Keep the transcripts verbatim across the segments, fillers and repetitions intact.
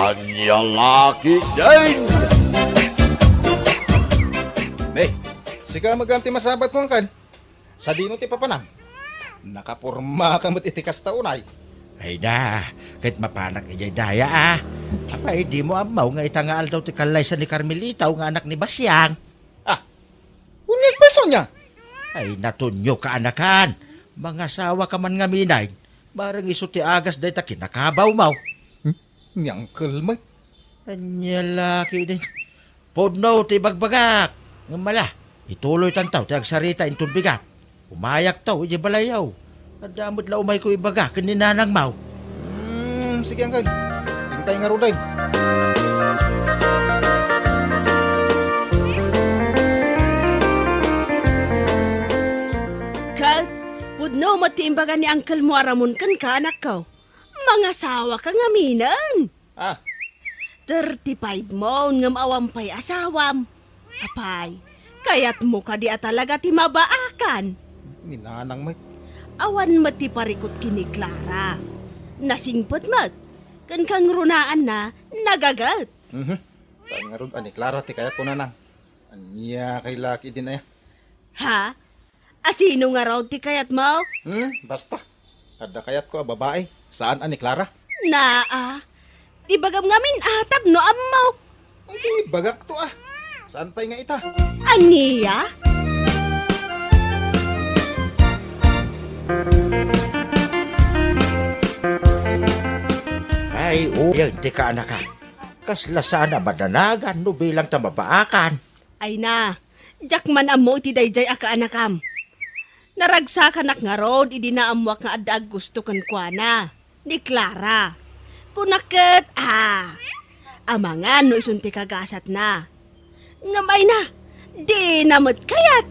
Ania la ketdin? May, sika met gayam ti masabatmo, Angkel. Sadino ti papanam? Nakapormaka met iti kasta unay. Ay na, ket mapanak idiay daya, a. Apay, dimo ammo nga ita nga aldaw ti kallaysa ni Carmelita nga anak ni Basiang? Ah, unyeg pay isu ania? Ay, Tonyo, kaanakan. Mangasawaka man ngamin, bareng isu ti agas dayta kinakabawmo. Hmm? Ni Angkel met. Ania la ketdin? Pudno ti ibagbagak. Ngem ala, ituloytanto ti agsarita inton bigat. Umayakto idiay balayyo. Adda met la umayko ibaga ken ni nanangmo. Hmm, sige, Angkel. Inkay ngaruden. Ket, pudno met ti imbaga ni Angkelmo a Ramon kenka, anakko. Mangasawaka ngaminen. Ah. Thirty-five-mon ngem awan pay asawam. Apay, kayatmo kadi a talaga ti mabaakan? Ni nanang met. Awan met ti parikut ken ni Clara. Nasingpet met. Ken kangrunaanna, nagaget. Mhm. Saan ngarud a ni Clara ti kayatko, nanang? Ania kay la ketdin aya? Ha? A sino ngarud ti kayatmo? Hmm, basta. Adda kayatko a babai, saan a ni Clara. Naa. Ibagam ngamin a tapno ammo. Ay, ibagakto a. Saan pay nga ita? Ania? Ay, uyag ti kaanakan. Kasla saan a madanagan no bilang ta mabaakan. Ay na, diak man ammo iti daydiay a kaanakam. Naragsakanak ngarud idi naammoak nga adda aggusto kenkuana, ni Clara. Kunak ket, ah, amangan no isun ti kagasatna. Ngem ay na, dina met kayat.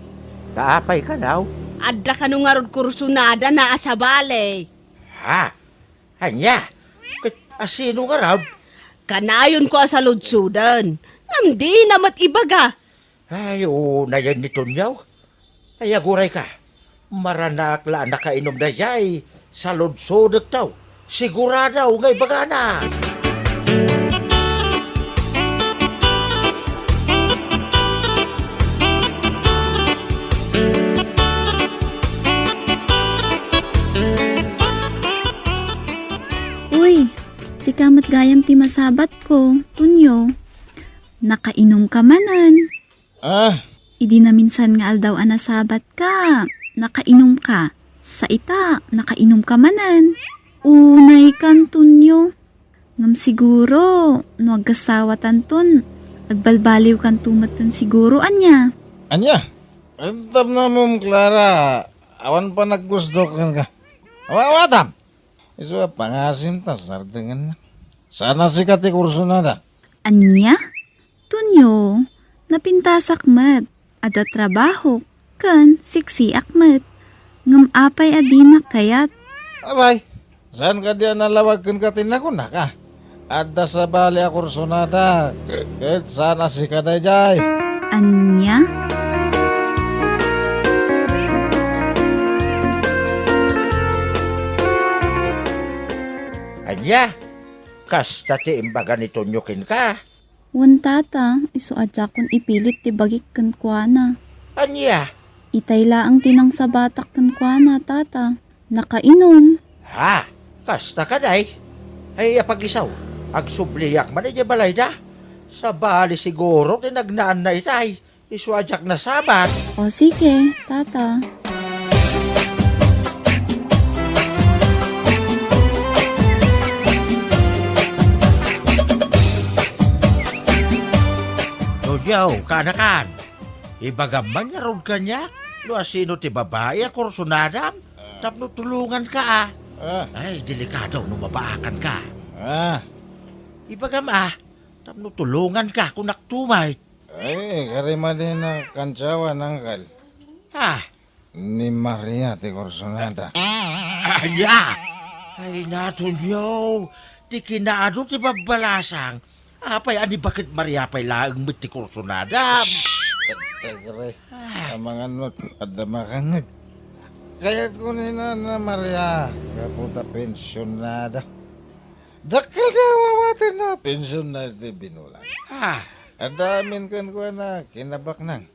Ta apay kano? Adda kano ngarud kursunadana a sabali. Ha? Ania? Ket a sino ngarud? Kanayonko a saludsoden, ngem dina met ibaga. Ay, unayen ni Tonyo. Ay, agurayka. Maranaak la a nakainom daydiay. Saludsodekto. Sigurado nga ibagana. Uy, sika met gayam ti masabatko, Tonyo. Nakainomka manen. Ah. Idi naminsan nga aldaw a nasabatka, nakainomka. Sa ita, nakainomka manen. Unayka, Tonyo. Ngem siguro, no agkasawatanton, agbalbaliwkanto metten siguro, ania? Ania? Tapno ammom, Clara, awan pay naggusto kenka. Awa-, awatam! Isu a pangasim ta sardengennak. Saan a sika ti kursunada. Ania? Tonyo, napintasak met. Adda trabahok ken siksiak met. Ngem apay a dinak kayat? Abay, saan kadi a nalawag kenka ti nakunak a? Adda sabali a kursunada, ket saan a sika daydiay. Ania? Ania? Kasta ti imbaga ni Tonyo kenka? Wen, tata, isu a diakon ipilit ti bagik kenkuana. Ania? Itay laeng ti nangsabatak kenkuana, tata. Nakainom. Ha? Kasta kadi? Ay, apag-isu, agsubliak man idiay balayda. Sabali siguro ti nagnaanna itay. Isu a diak nasabat. O, sige, tata. Tonyo, kaanakan. Ibagam man ngarud kaniak no asino ti babai a kursunadam tapno tulonganka a. Ah. Ay, delikado no mabaakanka. Ah. Ibagam a, tapno tulonganka, kunakto met. Ay, kari madin a kansawan, angkel. Ah. Ni Maria ti kursunada. Ania? Ay, Tonyo, ti kinaadu ti babbalasang. Apay a ni baket Maria pay laeng met ti kursunada? Shh! Tagtagre. Ah. Amangan met, adda makangngeg. Kayatko ni Nana Maria, gapu ta pensionada. Dakkel ti awawatenna, pensionna ti binulan. Ah. Adda amin kenkuana, kinabaknang.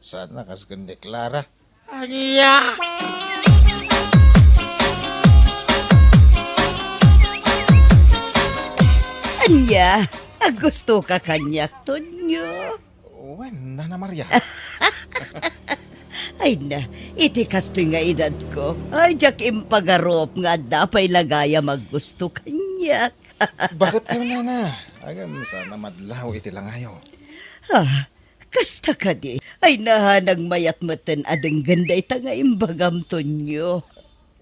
Saan a kas ken ni Clara. Ania? Ania? Agustoka kaniak, Tonio? Wen, Nana Maria. Ay na, iti kastoy nga edadko, ay, diak impagarup nga adda pay la gayam aggusto kaniak. Baket kayo, Nana? Agam, saan a madlaw iti langayo. Ah, kasta kadi? Ay, nahanag mayat metten a denggen dayta nga imbagam, Tonio.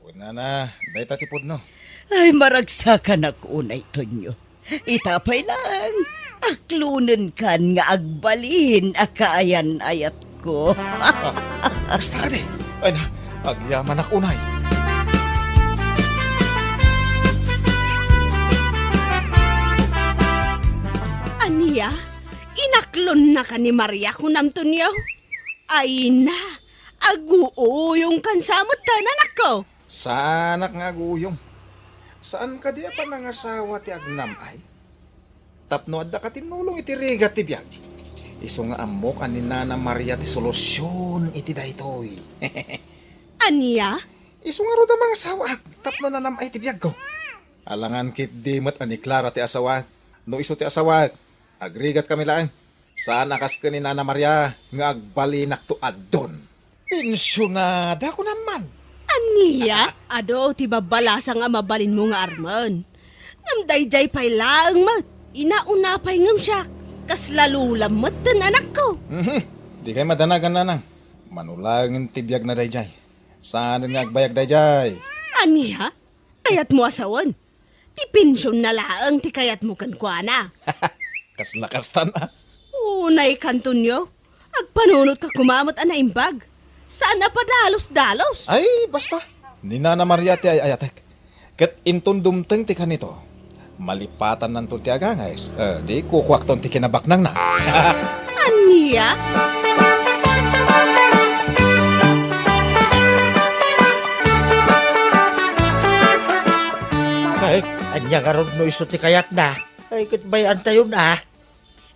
Wen, Nana, dayta ti pudno. Ay, maragsakanak unay, Tonio. Ita pay laeng, aklonenkan nga agbalin a kaayan-ayatko. Kasta kadi? Ay na, agyamanak unay. Ania? Inaklonnaka ni Maria, kunam, Tonio? Ay na, aguuyongkansa metten, anakko. Saanak nga aguyong. Saan kadi a panangasawa ti agnam-ay? Tapno adda katinnulong iti rigat ti biag. Isu nga ammok a ni Nana Maria ti solusion iti daytoy. Ania? Isu ngarud a mangasawaak tapno nanam-ay ti biagko. Alangan ketdi met a ni Clara ti asawaak. No isu ti asawaak, agrigat kami laeng. Saan a kas ken ni Nana Maria nga agbalinakto addon. Pensionada, kunam man. Ania? Adu ti babbalasang a mabalinmo nga armen. Ngem daydiay pay laeng met. Inauna pay ngem siak. Kasla lolam metten, anakko. Mhm. Dikay madanagan, Nanang. Mano laengen ti biagna daydiay. Saanen nga agbayag daydiay. Ania? Kayatmo a sawen? Ti pensionna laeng ti kayatmo kenkuana. Kasla kastan a. Unayka, Antonio. Agpanunotka koma met a naimbag. Saan a padalus-dalus. Ay, basta. Ni Nana Maria ti ay-ayatek. Ket inton dumteng ti kanito, malipatannanton ti agangayes. Eh, di kukuakton ti kinabaknangna. Ania? Ay, ania ngarud no isu ti kayatna? Ay, ket bay-antayon a.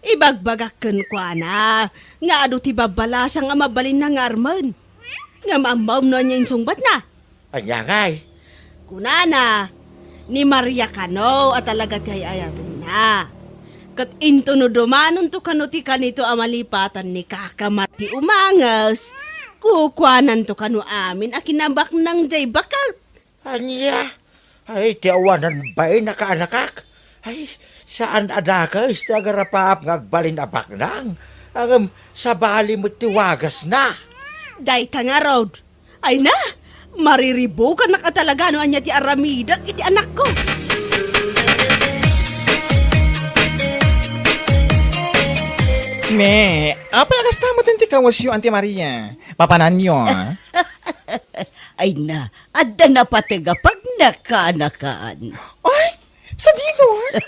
Ibagbagak kenkuana nga adu ti babbalasang a mabalinna nga armen. Ngem ammom no ania insungbatna? Ania ngay? Kunana, ni Maria kano a talaga ti ay-ayatenna. Ket inton no dumanonto kano ti kanito a malipatan ni Kaka Mar ti umanges, kukuananto kano amin a kinabaknang diay baket. Ania? Ay, ti awanan bain a kaanakak. Ay, saan a dakes ti agarapaap nga agbalin a baknang. Ngem sabali met ti wagasna. Dayta ngarud. Ay na, mariribukanak a talaga no ania ti aramidek iti anakko. Me, apay a kasta met ti kawesyo, Auntie Maria? Papananyo, a? Ay na, adda napateg a pagna kaanakan. Ay, sadino, a?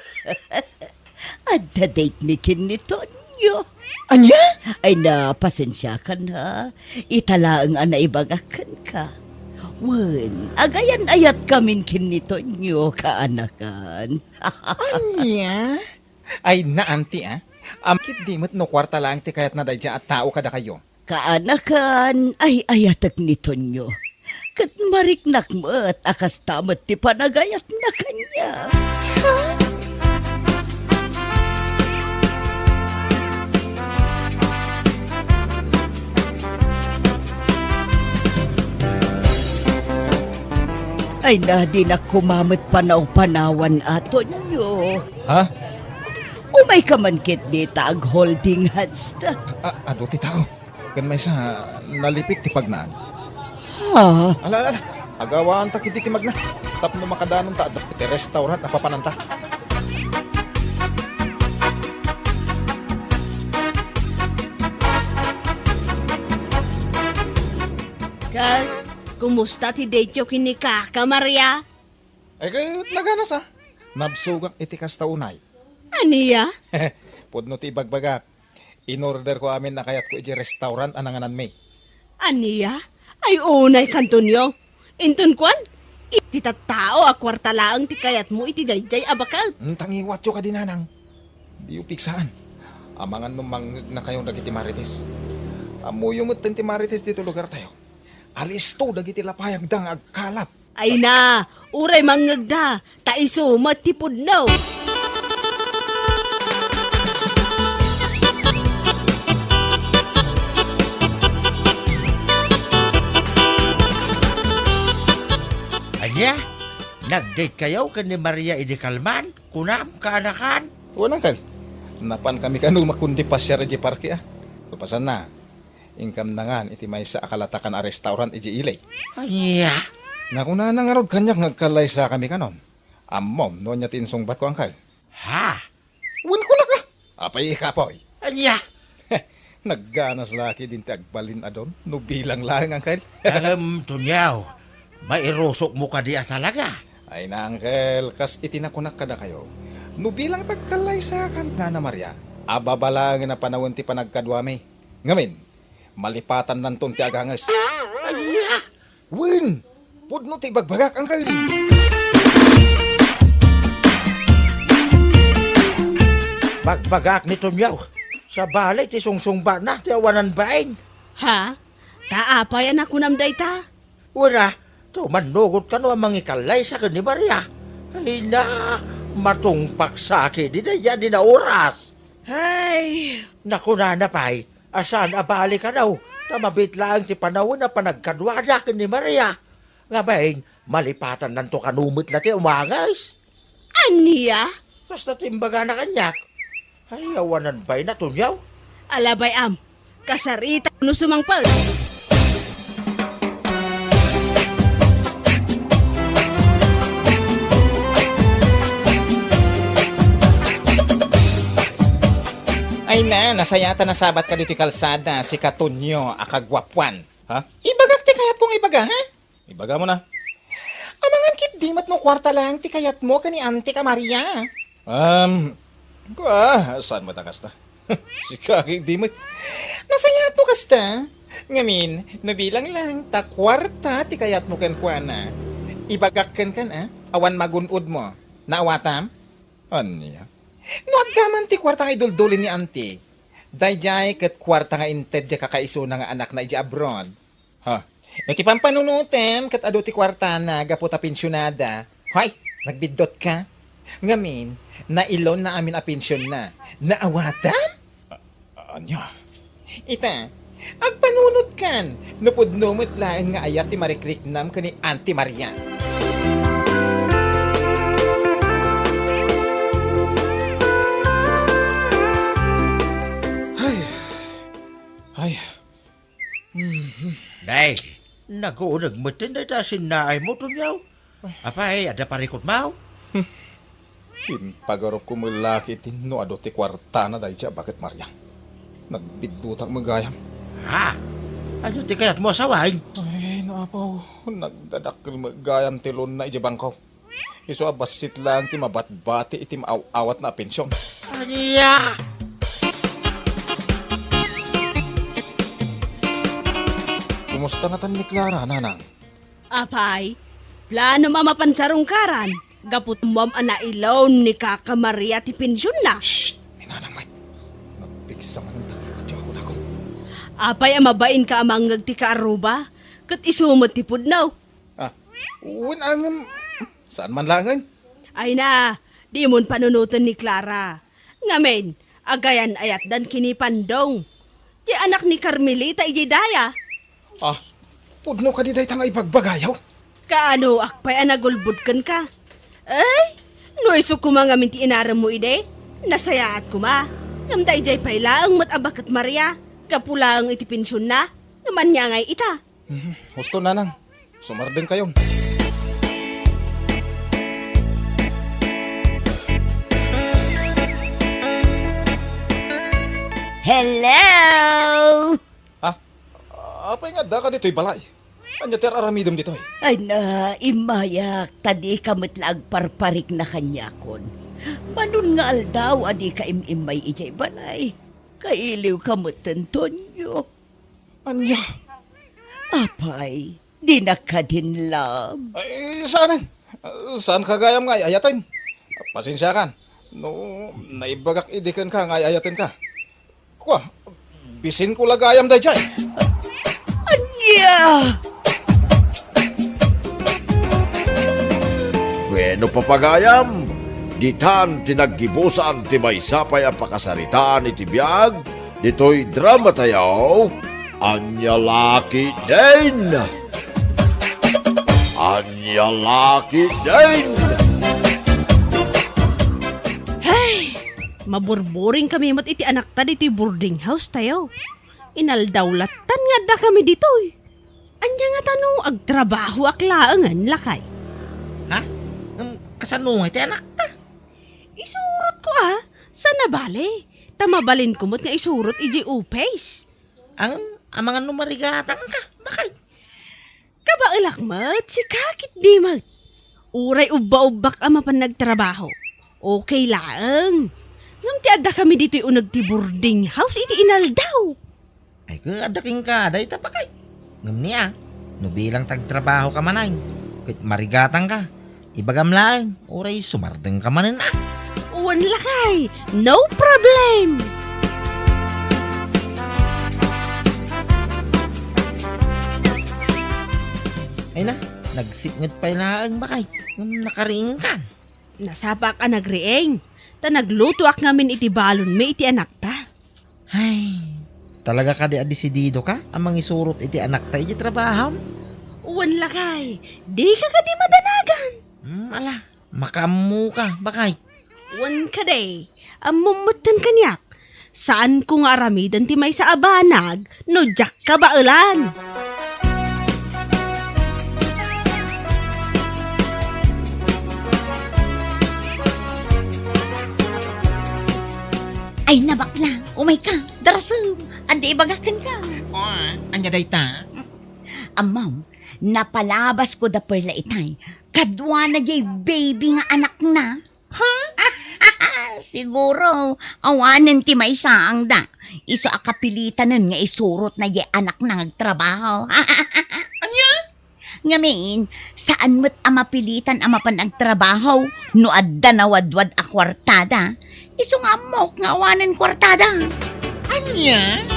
Adda date mi ken ni Tonio. Ania? Ay na, pasensiakan, ha. Ita laeng a naibagak kenka. Wen, agayan-ayatkamin ken ni Tonio kaanakan. Ania? Ay na, Auntie, a. Ammom ketdi met no kuarta laeng ti kayatna daydiay a tao kadakayo. Kaanakan, ay-ayatek ni Tonio. Ket mariknak met a kasta met ti panagayatna kaniak. Ay na, dinak koma met panaw-panawan, a, Tonio. Ha? Umayka man ketdi ta ag-holding hands ta. A-, adu ti tao. Ken maysa, nalipit ti pagnaan. Ha? Ala, ala, ala. Agawaanta ketdi ti magna. Tapno makadanonta adda ti restaurant a papananta. Ket, kumusta ti date-yo ken ni Kaka Maria? Ay, ket naganas, a. Nabsogak iti kasta unay. Ania? Pudno ti ibagbagak. In-orderko amin a kayatko idiay restaurant a nangananmi. Ania? Ay, unayka, Antonio. Inton kuan, Iti tattao a kuarta laeng ti kayatmo iti daydiay a baket. Hmm, tangiwatyo kadi, nanang. Diyo pigsaan. Amangan no mangngegnakayo dagiti marites. Ammoyo metten ti marites ditoy lugartayo. Alisto dagiti lapayagda nga agkalap. Ay na, uray mangngegda, ta isu met ti pudno. Ania? Nag-date kayo ken ni Maria idi kalman? Kunam, kaanakan? Wen, uncle. Napankami kano makundi pasiar idiay parke, a. Kalpasanna, inkamnangan iti maysa a kalatakan a restaurant idiay ili. Ania? Nakunana ngarud kaniak nga agkallaysakami kanon. Ammom no ania ti insungbatko, uncle? Ha? Wen, kunak, a. Apay, ikapoy? Ania? Nagganas la ketdin ti agbalin-adon no bilang laeng, uncle. Ngem, Tonyo, mairusokmo kadi a talaga? Ay na, uncle, kas iti nakunak kadakayo, no bilang ti agkallaysakami, Nana Maria, ababa laengen a panawen ti panagkaduami. Ngamin, malipatannanton ti aganges. Ania? Wen, pudno ti ibagbagak, uncle. Bagbagak ni Tonyo, sabali ti sungsungbatna ti awanan bain. Ha? Ta apay a nakunam dayta? Wen a, ta umannungot kano a mangikallaysaka ken ni Maria. Ay na, matungpaksa ketdi daydiay a oras. Ay! Nakunana pay a saan a bali kano, ta mabiit laeng ti panawen a panagkaduada ken ni Maria. Ngamin, malipatannanto kano met la ti umanges. Ania? Kasta ti imbagana kaniak. Ay, awanan bain a, Tonyo. Ala bay-am, kasarita no sumangpet. Ay na, nasayaat a nasabat kadi ti kalsada, sika Tonyo a kaguapuan. Ha? Ibagak ti kayatko nga ibaga, ha? Ibagam na. Amangan ketdi met no kuarta laeng ti kayatmo ken ni Anti ka Maria. Um, kua, saan met a kasta? Sika ketdi met. Nasayaat no kasta. Ngamin, no bilang laeng ta kuarta ti kayatmo kenkuana, ibagak kenka, a, awan magun-odmo. Naawatam? Ania? No adda man ti kuarta nga idulduli ni Anti, daydiay ket kuarta nga inted ti kakaisuna nga anakna idiay abroad. Ha? No ti pampanunotem ket adu ti kuartana gapu ta pensionada, hay, nagbiddutka. Ngamin, nailonna amin a pensionna. Naawatam? A-, ania? Ita, agpanunotkan, no pudno met laeng nga ayat ti marikriknam ken ni Auntie Maria. Ay. Ay. Mhm. Nay, naguuneg metten dayta sinnaaymo, Tonyo. Apay, adda parikutmo? Hmm. Impagarupko met la ketdi no adu ti kuartana daydiay a baket Maria. Nagbiddutak met gayam. Ha? Adu ti kayatmo a sawen? Ay, no, Apo, nagdadakkel met gayam ti loan-na idiay bangko. Isu a bassit laeng ti mabatbati iti maaw-awatna a pension. Ania? Kumusta ngatan ni Clara, Nanang? Apay, planom a mapan sarungkaran, gapu ta ammom a nailoan ni Kaka Maria ti pensionna. Shh! Ni Nanang Mike, nagpigsa manen ta, iti ako nakon. Apay a mabainka a mangngeg ti kaarruba, ket isu met ti pudno. Ah, wen a ngem, saan man laengen? Ay na, dimon panunoten ni Clara. Ngamin, agayan-ayatdan ken ni Pandong, ti anak ni Carmelita idiay daya. Ah, pudno kadi dayta nga ibagbagayo? Kaanoak pay a nagulbod kenka? Ay, no isu koma ngamin ti inaremmo idi, nasayaat koma. Ngem daydiay pay laeng met a baket Maria, gapu laeng iti pensionna, ngem ania ngay ita? Mhm. Husto, Nanang. Sumardengkayon. Hello! Ha? Apay nga addaka ditoy balay? Ania ti ar-aramidem ditoy? Ay na, immayak, ta dika met la agparparikna kaniakon. Manon nga aldaw a dika im-immay idiay balay. Kailiwka metten, Tonyo. Ania? Apay, Dinak kadin love. Ay, saanen? Saanka gayam nga ay-ayaten? Pasensiakan no naibagak idi kenka nga ay-ayatenka. Kua, bisinko la gayam daydiay. Ania? Bueno, papagayam, ditan ti naggibusan ti maysa pay a pakasaritaan iti biag ditoy drama tayo, Ania La Ketdin! Ania La Ketdin! Hay! Maburburing kami met iti anakta ditoy boarding house tayo. Inaldaw lattan nga adda kami ditoy. Ania ngata no agtrabahoak laengen, lakay? Ha? Ngem kasano ngay ti anakta? Isurotko a, sana bale, ta mabalinko met nga isurot idiay office. Ngem amangan no marigatangka, bakay? Kabaelak met, sika ketdi met. Uray ubba-ubbak a mapan nagtrabaho, okay laeng. Ngem ti adda kami ditoy uneg ti boarding house iti inaldaw. Ay, ket adda kenka dayta, bakay. Ngem nia, no bilang ti agtrabahoka manen, ket marigatangka, ibagam laeng, uray sumardengka manen a. Wen, lakay, no problem. Ay na, nagsipnget pay laeng, bakay, ngem nakariingkan. Nasapaak a nagriing, ta naglutoak ngamin iti balonmi iti anakta. Ay, talaga kadi a desididoka a mangisurot iti anakta iti trabahom? Wen, lakay, dika kadi madanagan. Hmm, ala, makaammoka, bakay? Wen kadi, ammom metten kaniak. Saanko nga aramiden ti maysa a banag no diak kabaelan. Ay na, bakla, umayka, darasem, adda ibagak kenka. Ah, ania dayta? Ammom, napalabasko da Perla itay, kaduana diay baby nga anakna. Ha? Siguro, awanen ti maisangda. Isu a kapilitanen nga isurotna diay anakna nga agtrabaho. Ania? Ngamin, saan met a mapilitan a mapan agtrabaho no adda nawadwad a kuartada. Isu nga ammok nga awanen kuartada. Ania?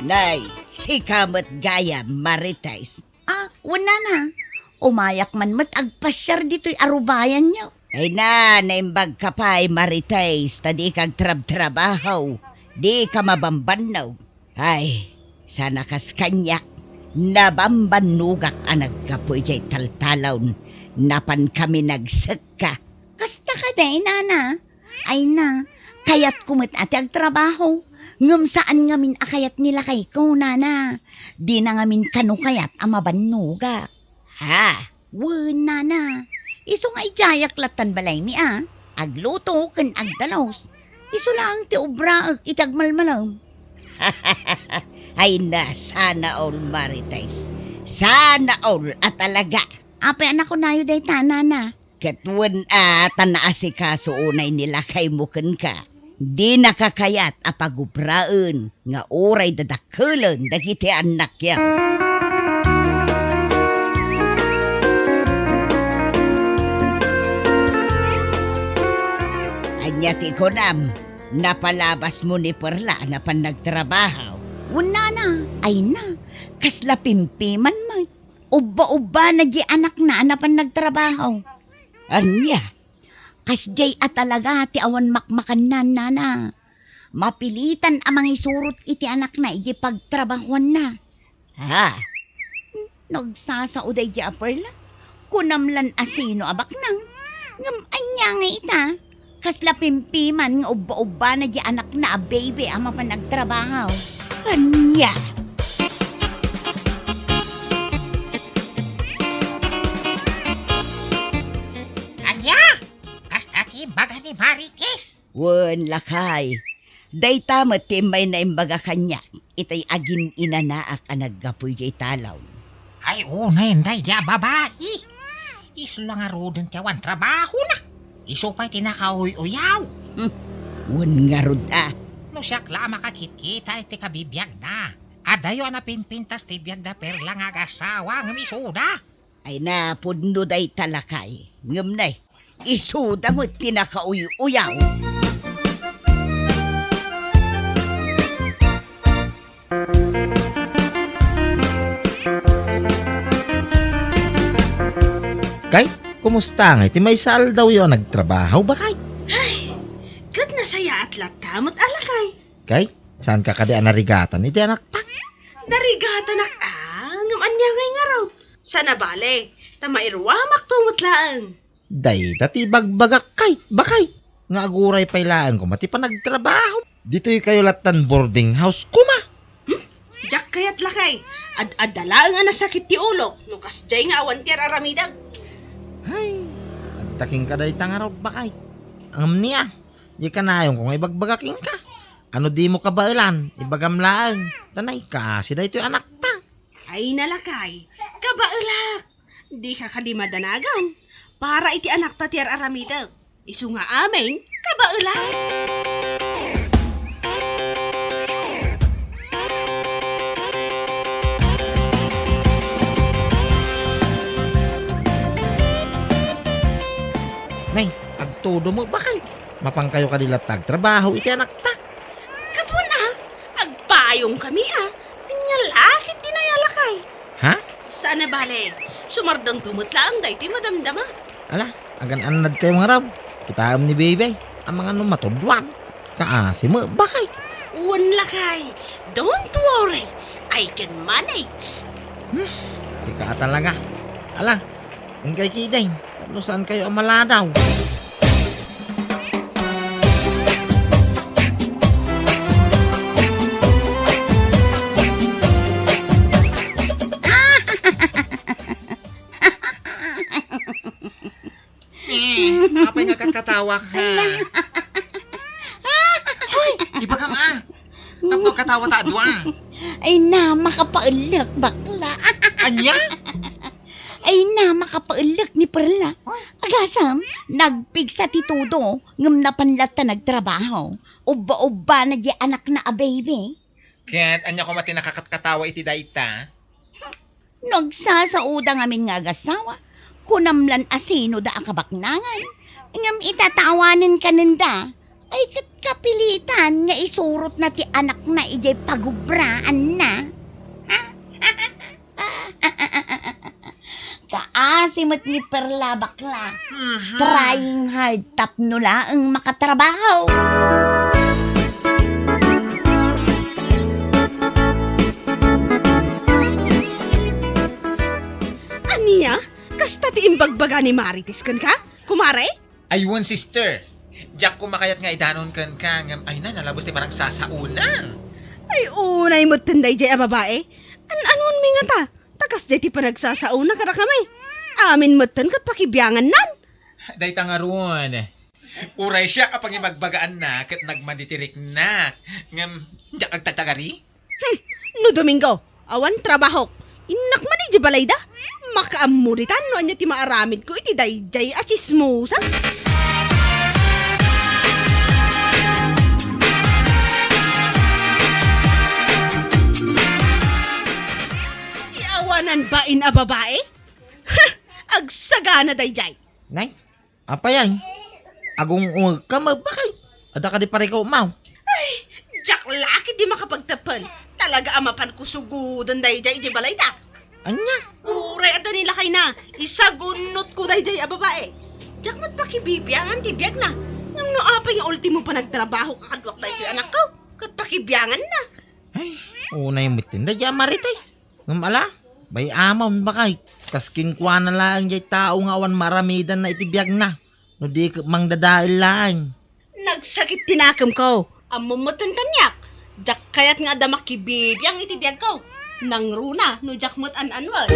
Nay, sika met gayam, Marites. Ah, wen, nana. Umayak man met agpasiar ditoy arubayanyo. Ay na, naimbagka pay, Marites, ta dika agtrabtrabaho, dika mabambannog. Ay, sana kas kaniak, nabambannogak a naggapu idiay taltalon, napankami nagsekka. Kasta kadi, nana? Ay na, kayatko met a ti agtrabaho, ngem saan ngamin a kayat ni lakayko, nana. Dina ngamin kano kayat a mabannogak. Ha? Wen, nana. Isu nga idiayak lattan balaymi a, agluto ken agdalus. Isu laeng ti obraek iti agmalmalem. Ay na, sana all, Marites. Sana all a talaga. Apay a nakunayo dayta, nana? Ket wen a ta naasikaso unay ni lakaymo kenka, dinaka kayat a pagubraen nga uray dadakkelen dagiti annakyo. Ania ti kunam? Napalabasmo ni Perla a napan nagtrabaho? Wen, nana, ay na, kasla pimpiman met. Ubba-ubbana diay anakna a napan nagtrabaho. Ania? Kasdiay a talaga ti awan makmakanna, nana. Mapilitan a mangisurot iti anakna idiay pagtrabahoanna. Ha? Nagsasao daydiay a Perla? Kunam lan a sino a baknang? Ngem ania ngay ita? Kasla pimpiman nga ubba-ubbana diay anakna a baby a mapan agtrabaho. Ania? Ania? Kasta ti baga ni Marites? Wen, lakay. Dayta met ti immay naimbaga kaniak, itay agin-inanaak a naggapu idiay talon. Ay, unayen daydiay a babai. Isu la ngaruden ti awan trabahona. Isu pay ti nakauy-uyaw. Hmm. Wen ngarud a. No siak la a makakitkita iti kabibiagna, adayo a napinpintas ti biag da Perla nga agasawa ngem isuda. Ay, napudno dayta, lakay. Ngem nay, isuda met ti nakauy-uyaw. Kay, kumusta ngay ti maysa a aldawyo a nagtrabaho, bakay? Ay, ket nasayaat latta met a, lakay. Kay, saanka kadi a narigatan iti anakta? Narigatanak a, ngem ania ngay ngarud? Saan a bale, ta mairuamakto met laeng. Dayta ti ibagbagak kay, bakay, nga aguray pay laeng koma ti panagtrabaho. Ditoy kayo lattan boarding house koma. Hmm? Diak kayat, lakay. Ad-adda laeng a nasakit ti ulok no kasdiay nga awan ti ar-aramidek. Ay, adda kenka dayta ngarud, bakay. Ngem nia, di kanayonko nga ibagbaga kenka. Ano dimo kabaelan, ibagam laeng. Ta nay, kaasi daytoy anakta. Ay, lakay, kabaelak. Dika kadi madanagan. Para iti anakta ti ar-aramidek. Isu nga amin, kabaelak. Nay, agtudo met, bakay. Mapankayo kadi latta agtrabaho iti anakta? Ket wen a, agpayongkami a. Ania la ketdi, lakay? Ha? Saan a bale, sumardengto met laeng daytoy madamdama. Ala, agan-annadkayo ngarud. Kitaem ni Bebe, amangan no matudwan. Kaasi met, bakay. Wen, lakay, don't worry. I can manage. Hmm, sika a talaga. Ala, inkay ketdin, tapno saankayo a maladaw. Eh, apay nga katkatawak, ha? Hoy, ibagam a. Tapno katawa ta a dua. Ay na, makapaellek, bakla. Ania? Ay na, makapaellek ni Perla. Agasem, nagpigsa ti tudo, ngem napan latta nagtrabaho. Ubba-ubbana diay anakna a Bebe. Ket ania koma ti nakakatkatawa iti dayta? No agsasaoda ngamin nga agasawa, kunam lan a sinoda a kabaknangan. Ngem ita ta awanen kanenda, ay ket kapilitan nga isurotna ti anakna idiay pagubraanna. Kaasi met ni Perla, bakla. Mhm. Trying hard tapno laeng makatrabaho. Ania? Kasta ti imbagbaga ni Marites kenka, kumare? Ay wen, sister. Diak koma kayat nga idanon kenka, ngem ay na, nalabes ti panagsasaona. Ay, unay metten daydiay a babae. An-anuanmi ngata? Ta kasdiay ti panagsasaona kadakami. Amin metten ket pakibiangannan. Dayta ngarud. Uray siak a pangibagbagaanna ket nagmadi ti riknak. Ngem, diak agtagtagari? Hmm, no Domingo, awan trabahok. Innak man idiay balayda. Makaammo ditan no ania ti maaramidko iti daydiay a tsismosa. Ti awanan bain a babae? Ha! Agsagana daydiay. Nay, apay ay? Agung-ungegka, mabakay. Adda kadi parikutmo? Ay, diak la ketdi makapagteppen. Talaga a mapanko sugoden daydiay idiay balayda. Ania? Uray adda ni lakayna, isagunnotko daydiay a babae. Diak met pakibibiangan ti biagna. Ngem no apay nga ultimo panagtrabahok a kaduak daytoy anakko, ket pakibianganna. Ay, unay metten daydiay a Marites. Ngem ala, bay-amon, bakay, kas kenkuana laeng jay tao nga awan maaramidanna iti biagna, no di ket mangdadael laeng. Nagsakit ti nakemko. Ammom metten kaniak, diak kayat nga adda makibibiang iti biagko. Nangruna no diak met an-anued.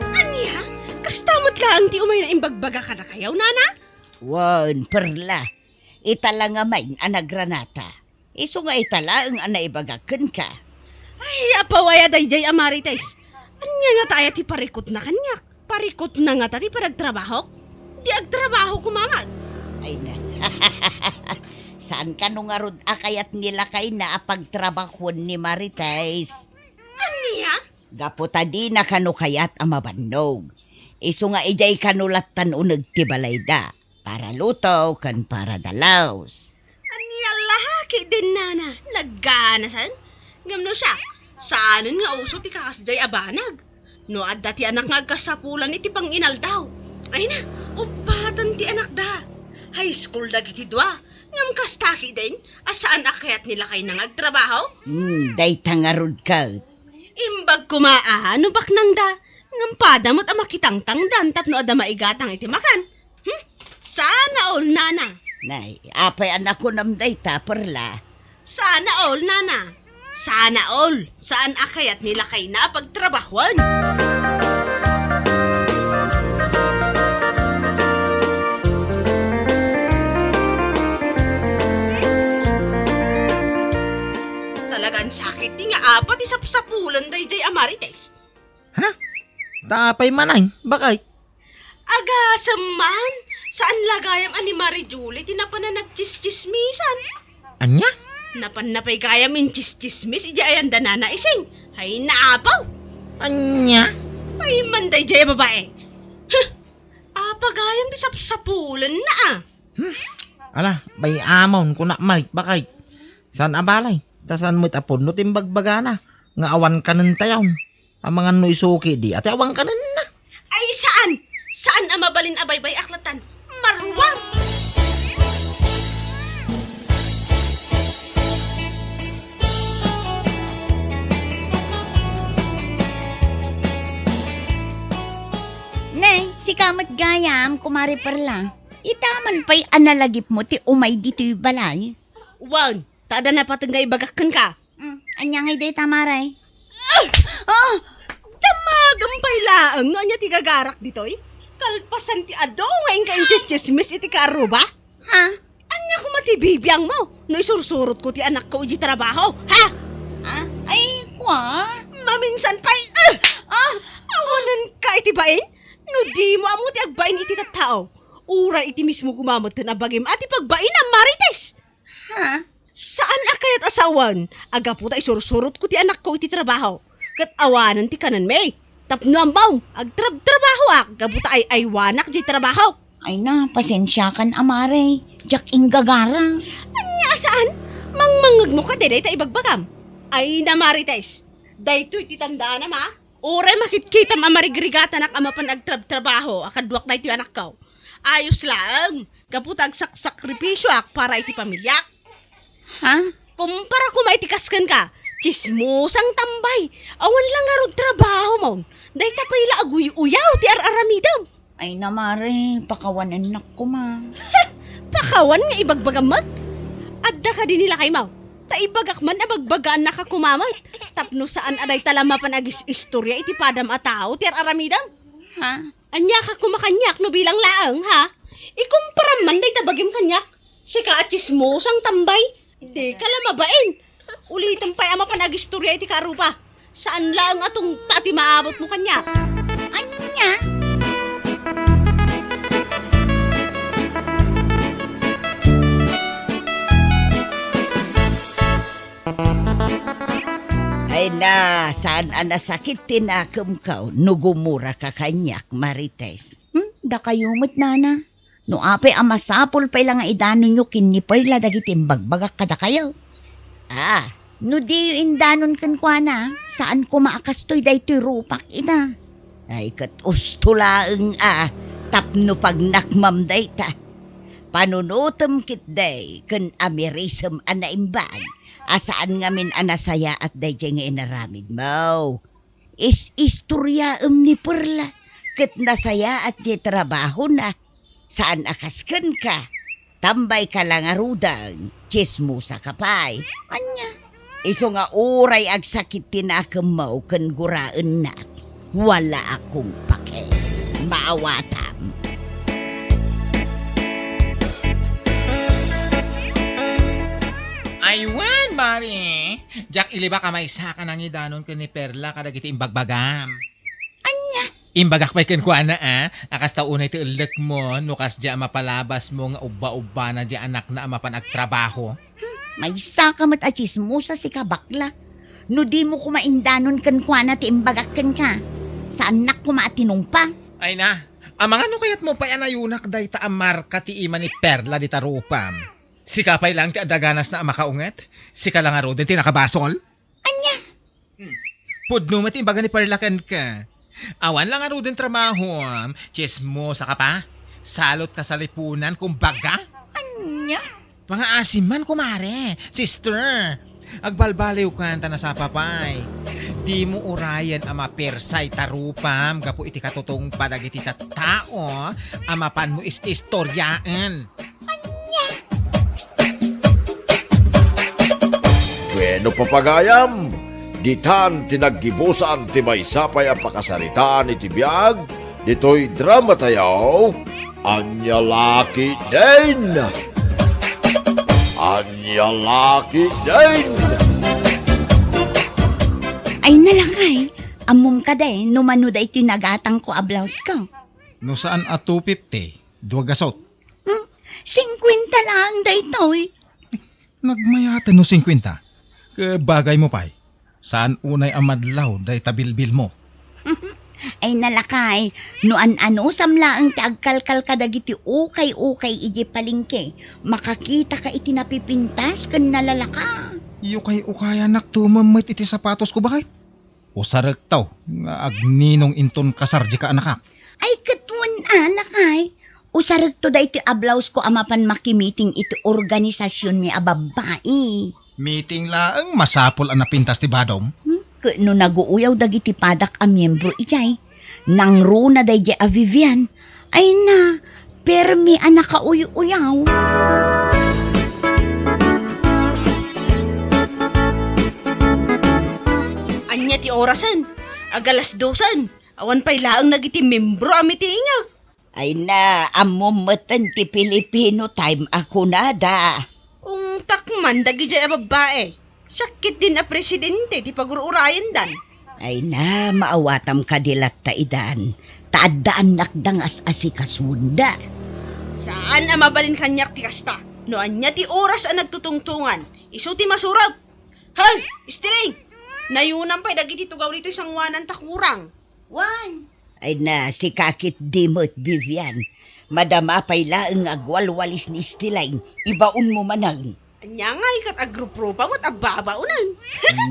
Ania? Kasta met laeng ti umayna imbagbaga kadakayo, nana? Wen, Perla. Ita la ngamin a nagranata. Isu nga ita laeng a naibagak kenka. Ay, apaw aya daydiay a Marites. Ania ngata aya ti parikutna kaniak? Parikutna ngata ti panagtrabahok? Di agtrabaho koma met. Ay na. Saan kano ngarud a kayat ni lakayna a pagtrabahoen ni Marites? Ania? Gapu ta dina kano kayat a mabannog. Isu nga idiay kano lattan uneg ti balayda. Para luto ken para dalus. Ania la ketdin, nana, nagganasan? Ngem no siak, saanen nga uso ti kakasdiay a banag. No adda ti anak nga agkasapulan iti panginaldaw, ay na, uppaten ti anakda. High school dagiti dua, ngem kasta ketdin a saan a kayat ni lakayna nga agtrabaho? Hmm, dayta ngarud ket. Imbag koma a no baknangda, ngem pada met a makitangtangdan tapno adda maigatang iti makan. Hmm? Sana all, nana. Nay, apay a nakunam dayta, Perla? Sana all, nana. Sana all. Saan a kayat ni lakayna a pagtrabahoen? Talagan sakit ti nga apat ti sapsapulan daydiay a Marites. Ha? Ta apay man ay, bakay? Agasem man, saan la gayam a ni Marie Julie ti napan a nagtsistsismisan. Ania? Napan na pay gayam intsistsismis idiay ayanda nana Ising. Ay, naapaw! Ania? Ay, man daydiay a babae. Huh! Apa gayam ti sapsapulenna a? Hmm? Ala, bay-amon, kunak met, bakay. Saan a balay? Ta saan met a pudno ti imbagbagana nga awan kanen tayon. Amangan no isu ketdi, ati awan kanenna. Ay, saan! Saan a mabalin a baybay-ak lattan. Maruam! Ne, sika met gayam, Kumare Perla. Ita man pay a nalagipmo ti umay ditoy balay. Wen, ta adda napateg nga ibagak kenka. Mm, ania ngay dayta, Mare? Ah! Ah! Damagem pay laeng no ania ti gagarak ditoy. Kalpasan ti adu nga inka intsistsismis iti kaarruba. Ha? Ania koma ti bibiangmo no isursurotko ti anakko iti trabaho, ha? Ah? Ay, kua? Maminsan pay, ah! Ah! Awanenka iti bain? No dimo ammo ti agbain iti tattao, uray iti mismo koma metten a bagim a ti pagbainam, Marites! Ha? Saan a kayat a sawen a gapu ta isursurotko ti anakko iti trabaho, ket awanen ti kanenmi. Tapno ammom, agtrabtrabahoak gapu ta ay-aywanak diay trabaho. Ay na, pasensiakan a, Mare. Diak inggagara. Ania a saan? Mangmangngegmo kadi dayta ibagbagam. Ay na, Marites. Daytoy ti tandaanam, ha? Uray makitkitam a marigrigatanak a mapan agtrabtrabaho a kaduak daytoy anakko. Ayos laeng, gapu ta agsaksakripisioak para iti pamiliak. Ha? Kumpara koma iti kas kenka, tsismosang tambay. Awan la ngarud trabahomon. Dayta pay la aguy-uyaw ti ar-aramidem. Ay na, Mare, pakawanennak koma. Pakawan nga ibagbagam met? Adda kadi ni lakaymo? Ta ibagak man a bagbagaannaka koma met, tapno saan a dayta la mapan agis-istoria iti padam a tao ti ar-aramidem. Ha? Aniaka koma kaniak no bilang laeng, ha? Ikumparam man dayta bagim kaniak. Sika a tsismosang tambay. Dika la mabain. Ulitem pay a mapan agistoria iti kaarruba. Saan laeng a tungpa ti maabutmo kaniak. Ania? Ay na, saan a nasakit ti nakemko no gumuraka kaniak, Marites? Hmm, dakayo met, nana. No apay a masapul pay la nga idanonyo ken ni Perla dagiti imbagbagak kadakayo. Ah, no diyo indanon kenkuana, saan koma a kastoy daytoy rupak ita. Ay, ket usto laeng a tapno pagnakmam dayta. Panunotem ketdi ken amirisem a naimbag a saan ngamin a nasayaat daydiay nga inaramidmo. Is-istoriaem ni Perla ket nasayaat ti trabahona. Saan a kas kenka, tambayka la ngaruden, tsismosaka pay. Ania? Isu nga uray agsakit ti nakemmo ken guraennak, wala akong pake. Maawatam. Ay wen, Mare. Diak ilibak a maysaka nangidanon ken ni Perla kadagiti imbagbagam. Ania? Imbagak pay kenkuana, a, a kasta unay ti ellekmo no kasdiay a mapalabasmo nga ubba-ubbana diay anakna a mapan agtrabaho. Hmm, maysaka met a tsismosa sika, bakla. No dimo koma indanon kenkuana ti imbagak kenka, saannak koma a tinungpa. Ay na, amangan no kayatmo pay a nayunak dayta a marka ti ima ni Perla dita rupam. Sika pay laeng ti adda ganasna a makaunget? Sika la ngaruden ti nakabasol? Ania? Hmm. Pudno met ti imbaga ni Perla kenka. Awan la ngaruden trabahom, tsismosa ka pa? Salot ka sa lipunan, kumbaga? Ania? Pangaasim man, kumare, sister. Agbalbaliwkan ta nasapa pay. Dimo urayen a mapersay ta rupam gapu iti katutungpa dagiti tattao a mapanmo is-istoriaen. Ania? Bueno, papagayam, ditan ti naggibusan ti maysa pay a pakasaritaan iti biag ditoy dramatayo, Ania La Ketdin! Ania La Ketdin! Ay, nalakay, ammom kadi no mano daytoy nagatangko a blouse ko? No saan a two fifty, dua gasut. Hmm, singkwenta laeng daytoy. Nagmayaten no singkwenta. Ket bagaymo pay, saan unay a madlaw dayta bilbilmo. Ay, nalakay, no an-anusam laeng ti agkalkal kadagiti ukay-ukay idiay palengke, makakitaka iti napipintas ken nalalaka. Ukay-ukayanak tumem met iti sapatosko, baket. Usarekto nga agninong inton kasar dika anakak. Ay, ket wen a, lakay. Usarekto daytoy a blouse ko a mapan makimiting iti organisasionmi a babbai. Meeting laeng masapul a napintas ti badom. Hmm? Ket no naguuyaw dagiti padak a miembro idiay, nangruna daydiay a Vivian. Ay na, permi a nakauy-uyaw. Ania ti orasen? Agalas dosen. Awan pay laeng dagiti membro a mitingek. Ay na, ammom metten ti Filipino time a kunada. Ungtak man dagidiay a babbai. Siak ketdin a presidente ti pagur-urayendan. Ay na, maawatam kadi latta idan, ta addaannak da nga as-asikasuenda. Saan a mabalin kaniak ti kasta. No ania ti oras a nagtutungtongan, isu ti masurot. Hoy, Istiling! Nayunam pay dagiti tugaw ditoy sangoanan ta kurang. Wan! Ay na, sika ketdi met, Vivian. Madama pay laeng nga agwalwalis ni Istiling, ibaonmo manen. Ania ngay ket agruprupa met a babaonen?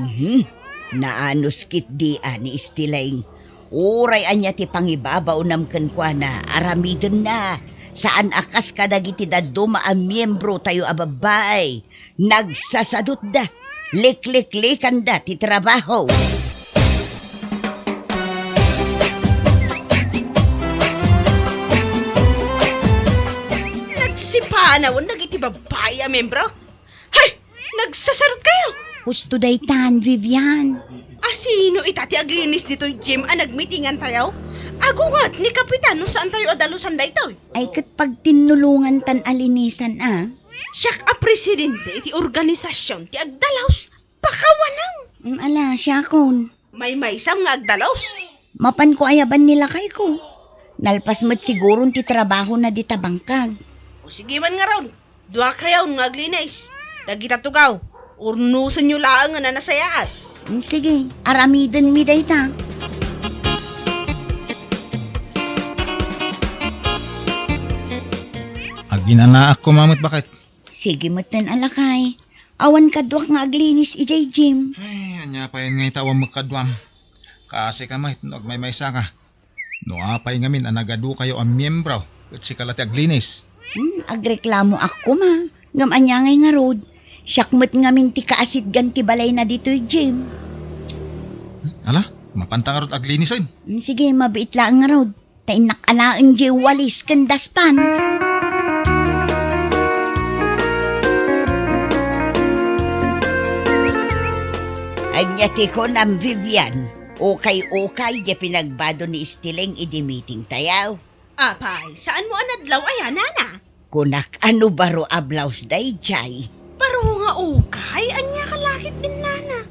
Mhm. Naanus ketdi a ni Istiling. Uray ania ti pangibabaonam kenkuana, aramidenna. Saan a kas kadagiti dadduma a miembro tayo a babbai. Nagsasadutda, likliklikanda ti trabaho. Nagsipanawen dagiti babbai a membro. Hay! Nagsasadutkayo! Husto daytan, Vivian. A sino ita ti aglinis ditoy gym a nagmitingantayo? Agunget ni Kapitan no saantayo a dalusan daytoy. Ay, ket pagtinnulongantan a linisan a. Siak a presidente iti organisasion ti agdalus. Pakawanam! Mm, ala, siakon. Maymaysam nga agdalus. Mapanko ayaban ni lakayko. Nalpas met siguron ti trabahona dita bangkag. O, sige man ngarud. Duakayon nga aglinis. Dagita tugaw, urnosenyo laeng nga nanasayaat. Mm, sige, aramidenmi dayta. Aginanaak koma met, baket. Sige metten a lakay. Awan kaduak nga aglinis idiay gym. Ay, ania pay ngay ta awan met kaduam. Kaasi ka met no agmaymaysa ka. No apay ngamin a nagadukayo a miembro, ket sika la ti aglinis. Hmm, agreklamoak koma. Ngem ania ngay ngarud? Siak met ngamin ti kaasitgan ti balayna ditoy gym. Hmm, ala, mapanta ngarud aglinisen. Hmm, sige, mabiit laeng ngarud. Ta innak alaen diay walis ken daspan. Ania ti kunam, Vivian? Ukay-ukay diay pinagbado ni Estiling idi meeting tayo. Apay, saanmo a nadlaw aya, nana? Kunak a no baro a blouse daydiay. Baro nga ukay? Ania ka lakit, nana?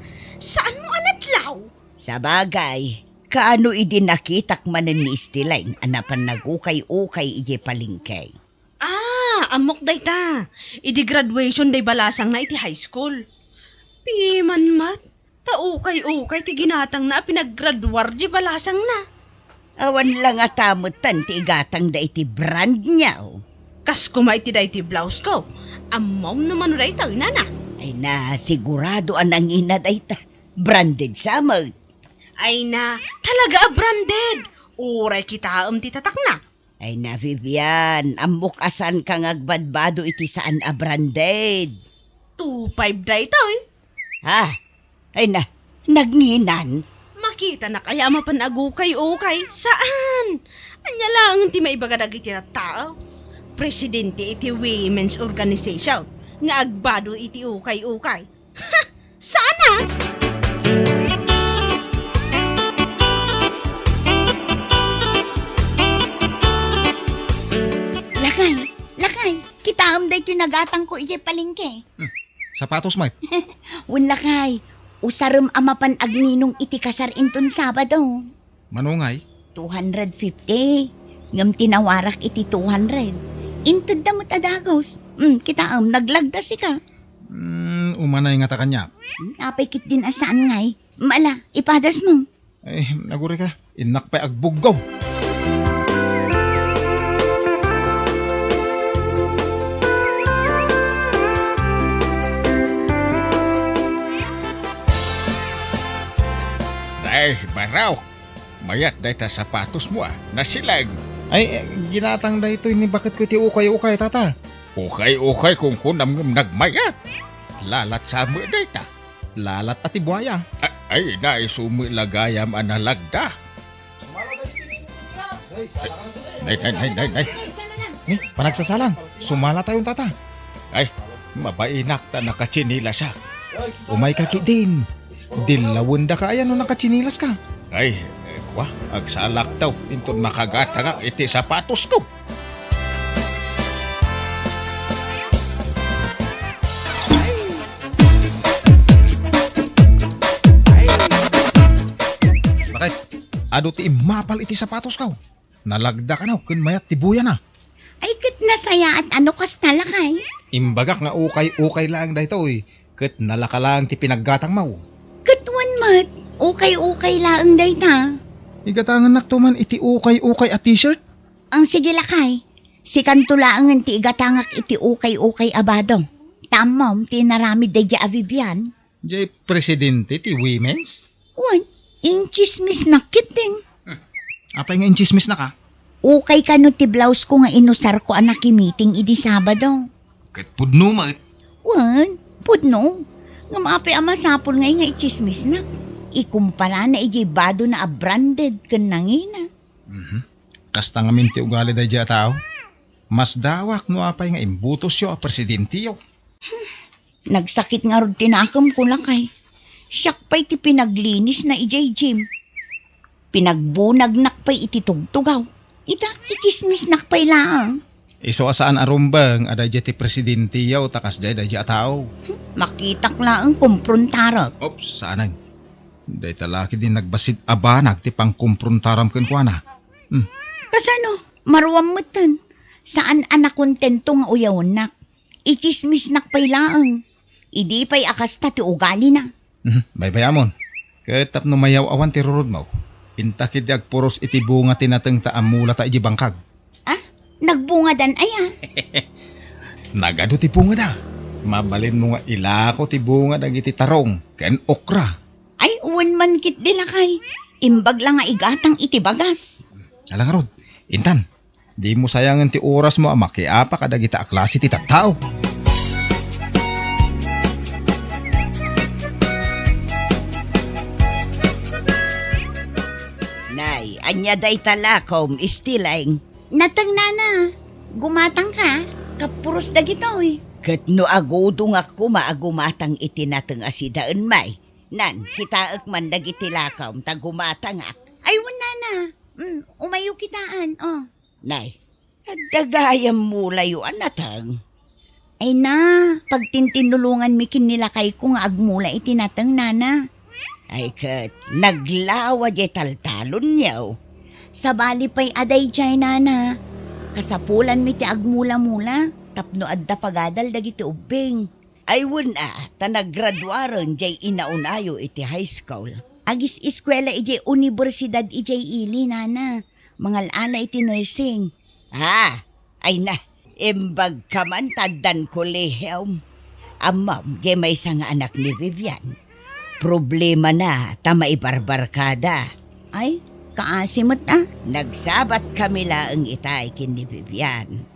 Sabagay, kaano idi nakitak manen ni Estilain a napan nagukay-ukay idiay palengke? Ah, ammok dayta. Idi graduation day balasangna iti high school. Piman met, ta ukay-ukay ti ginatangna a pinaggraduar di balasangna. Awan la ngata metten ti igatangda iti brand new. Kas koma iti daytoy blouse ko. Ammom no mano daytoy, nana? Ay na, sigurado a nangina dayta. Branded sa met. Ay na, talaga a branded. Uray kitaem ti tatakna. Ay na, Vivian, ammok a saanka nga agbadbado iti saan a branded. Two five daytoy. Ha? Ay na, nagninan? Makitanak aya a mapan agukay-ukay? Saan! Ania laeng ti maibaga dagiti tattao? Presidente iti women's organization nga agbado iti ukay-ukay. Ha! Saan a? Lakay, lakay, kitaem daytoy nagatangko idiay palengke. Hmm. Sapatos met? Wen lakay, usarem a mapan agninong iti kasar inton Sabado. Mano ngay? Two hundred fifty. Ngem tinawarak iti two hundred. Intedda met a dagus. Hmm, kitaem, naglagda sika. Hmm, umanay ngata kaniak. Hmm, apay ketdin a saan ngay? Mala, ipadasmo. Ay, nagurika. Innak pay agbuggaw. Ay, baro. Mayat dayta sapatosmo a. Nasilag. Ay, eh, ginatang daytoy ni baketko iti ukay-ukay, tata. Ukay-ukay kunkunam ngem nagmayat. Lalat sa met dayta. Lalat a ti buaya. A-, ay, naisu met la gayam a nalagda. Nay, nay, nay, nay, nay. Ni, panagsasalang. Sumala tayon, tata. Ay, mabainak ta nakatsinilasak. Umayka ketdin. Dillawendaka aya no nakatsinilaska. Ay, eh, kwa, agsalak taw, inton makagatangak iti sapatosko. Bakit? Adu ti immapal iti sapatosko? Nalagda kano ken mayat ti buyana. Ay, ket nasayaat a no kasta, lakay. Imbagak nga ukay-ukay laeng daytoy, ket nalaka laeng ti pinaggatangmo. Ket wen met, ukay-ukay laeng dayta. Igatangennakto man iti ukay-ukay a t-shirt. Ang sige, lakay. Sikanto laengen ti igatangak iti ukay-ukay a bado. Ta ammom ti inaramid daydiay a Vivian. Jay presidente ti women's? Wen, intsismisnak ketdin. Hmm. Apay nga intsismisnaka? Ukay kano ti blouse ko nga inusarko a nakimiting idi Sabado. Ket pudno met. Wen, pudno. Ngem apay a masapul ngay nga itsismisnak? Ikumpara na idiay bado na a branded ken nangina. Mhm. Kasta ngamin ti ugali daydiay a tao. Masdawak no apay nga imbutosyo a presidentiyo. Nagsakit ngarud ti nakemko, lakay. Siak pay ti pinaglinisna idiay gym. Pinagbunagnak pay iti tugtugaw. Ita, itsismisnak pay laeng. Isu a saan a rumbeng a daydiay ti presidentiyo ta kasdiay daydiay a tao. Hmm, makitak laeng, kumprontarek. Oops, saanen. Dayta la ketdi nagbassit a banag ti pangkumprontaram kenkuana. Hmm. Kasano? Maruam metten. Saan a nakontento nga uyawennak. Itsismisnak pay laeng. Idi pay a kasta ti ugalina. Mhm, baybayamon. Ket tapno mayaw-awan ti rurudmo, inta ketdi agpuros iti bunga ti natengta a mulata idiay bangkag. Ah, nagbungadan aya? Nagadu ti bungada. Mabalinmo nga ilako ti bunga dagiti tarong ken okra. Ay, wen man ketdi, lakay. Imbag la nga igatang iti bagas. Ala ngarud, intan, dimo sayangen ti orasmo a makiapa kadagita a klase ti tattao. Nay, ania dayta lakom, Istileng? Nateng, nana. Gumatangka, kapuros dagitoy. Ket no agudongak koma a gumatang iti nateng a sidaen, may, nan, kitaek man dagiti lakom ta gumatangak. Ay, wen, nana. Mm, umayo kitaan, oh. Nay, adda gayam mulayo a nateng. Ay na, pagtintinulonganmi ken ni lakayko nga agmula iti nateng, nana. Ay ket, naglawa diay taltalonyo. Sabali pay a daydiay, nana. Kasapulanmi ti agmula-mula tapno adda pagadal dagiti ubbing. Ay wen a, ta naggraduaren diay inaonayo iti high school. Agis-eskuela idiay universidad idiay ili, nana. Mangal-ala iti nursing. Ah, ay na, imbagka man ta addan kolehium. Ammom, diay maysa nga anak ni Vivian. Problemana ta maibarbarkada. Ay, kaasi met a. Nagsabatkami laeng itay ken ni Vivian.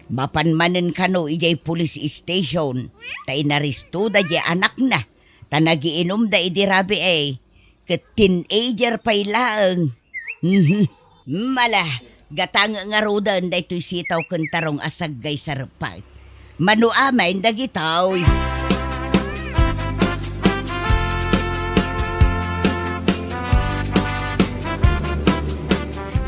Mapan manen kano idiay police station, ta inaristoda diay anakna, ta nagiinumda idi rabii, ket teenager pay laeng. Mhm. Mala, gatang ngaruden daytoy sitaw ken tarong a saggay sarpay. Mano amin dagitoy.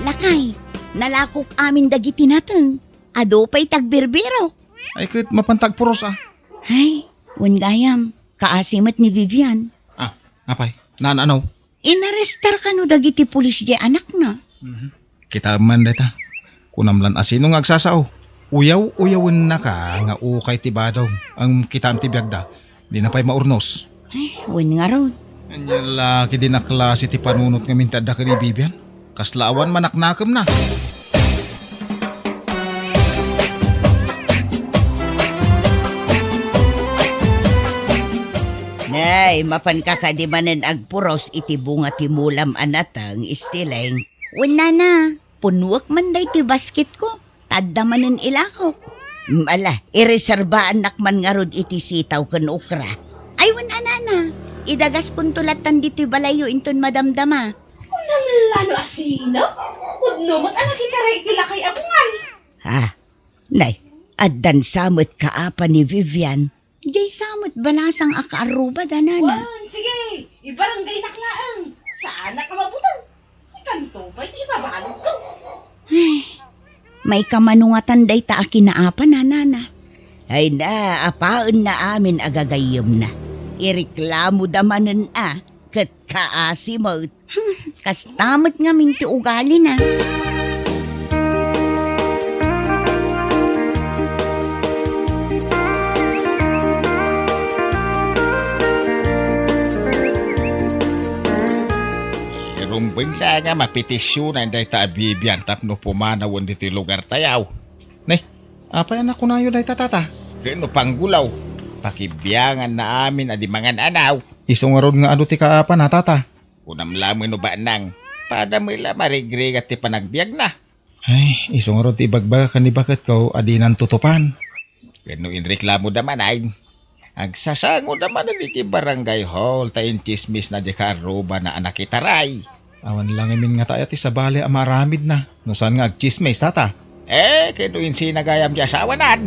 Lakay, nalakok amin dagiti nateng. Adu pay ti agbirbirok. Ay ket mapan ta agpuros a. Ay, wen gayam, kaasi met ni Vivian. Ah, apay, naan-anaw? Inarestar kano dagiti pulis diay anakna. Mhm. Kitaem man dayta. Kunam lan a sino nga agsasao. Uyaw-uyawennaka nga ukay ti badom. Ngem kitaem ti biagda. Dina pay maurnos. Ay, wen ngarud. Ania la ketdi a klase ti panunot ngamin ti adda ken ni Vivian? Kasla awan manaknakemna. Nay, mapanka kadi manen agpuros iti bunga ti mulam a nateng, Istileng? Wen, nana, punnuek man daytoy basketko. Ta adda manen ilakok. Ala, ireserbaannak man ngarud iti sitaw ken okra. Ay, wen a, nana, idagaskonto lattan ditoy balayyo inton madamdama. Kunam la no a sino? Pudno met a nakitaray iti lakay a bungal. Ah, nay, addan sa met kaapa ni Vivian. Diay sa met balasang a kaarrubada, nana. Wen, sige, ibarangaynak laeng. Saanak a mabuteng. Sikanto pay ti ibabalokko. Ay, maikamanungatan dayta a kinaapa, nana. Ay na, apaenna amin a gagayyemna. Ireklamoda manen a, ket kaasi met. Hmm, kasta met ngamin ti ugalina. Irumbeng la nga mapetisionan dayta a Vivian tapno pumanawen ditoy lugartayo. Ne, apay a nakunayo dayta, tata? Ken no panggulaw, pakibianganna amin a di mangan-anaw. Isu ngarud nga adu ti kaapana, tata. Kunam laeng no banang, pada met la marigrigat ti panagbiagna. Ay, isu ngarud ti ibagbagak ken ni baketko a dinan tutupan. Ken no inreklamoda manen, agsasangoda manen iti barangay hall ta intsismisna diay kaarrubana a nakitaray. Awan la ngamin ngata aya ti sabali a maaramidna no saan nga agtsismis, tata. Eh, ken no insina gayam diay asawana?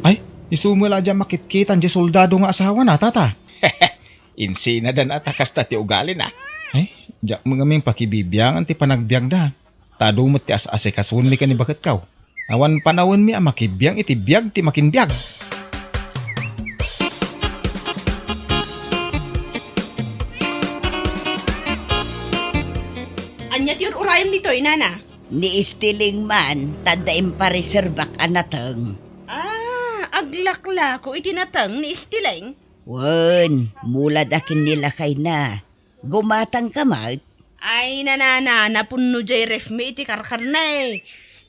Ay, isu met la diay a makitkitan diay soldado nga asawana, tata. Insinadan a ta kasta ti ugalina. Ay, diak met ngamin pakibibiangan ti panagbiagda. Ta adu met ti as-asikasonmi ken ni baketko. Awan panawenmi a makibiang iti biag ti makinbiag. Ania ti ur-urayem ditoy, nana? Ni Istileng man, ta adda impareserbak a nateng. Ah, aglaklako iti nateng ni Istileng? Wen, mulad a ken ni lakayna. Gumatangka met? Ay, nanana, napunno diay refmi iti karkarna.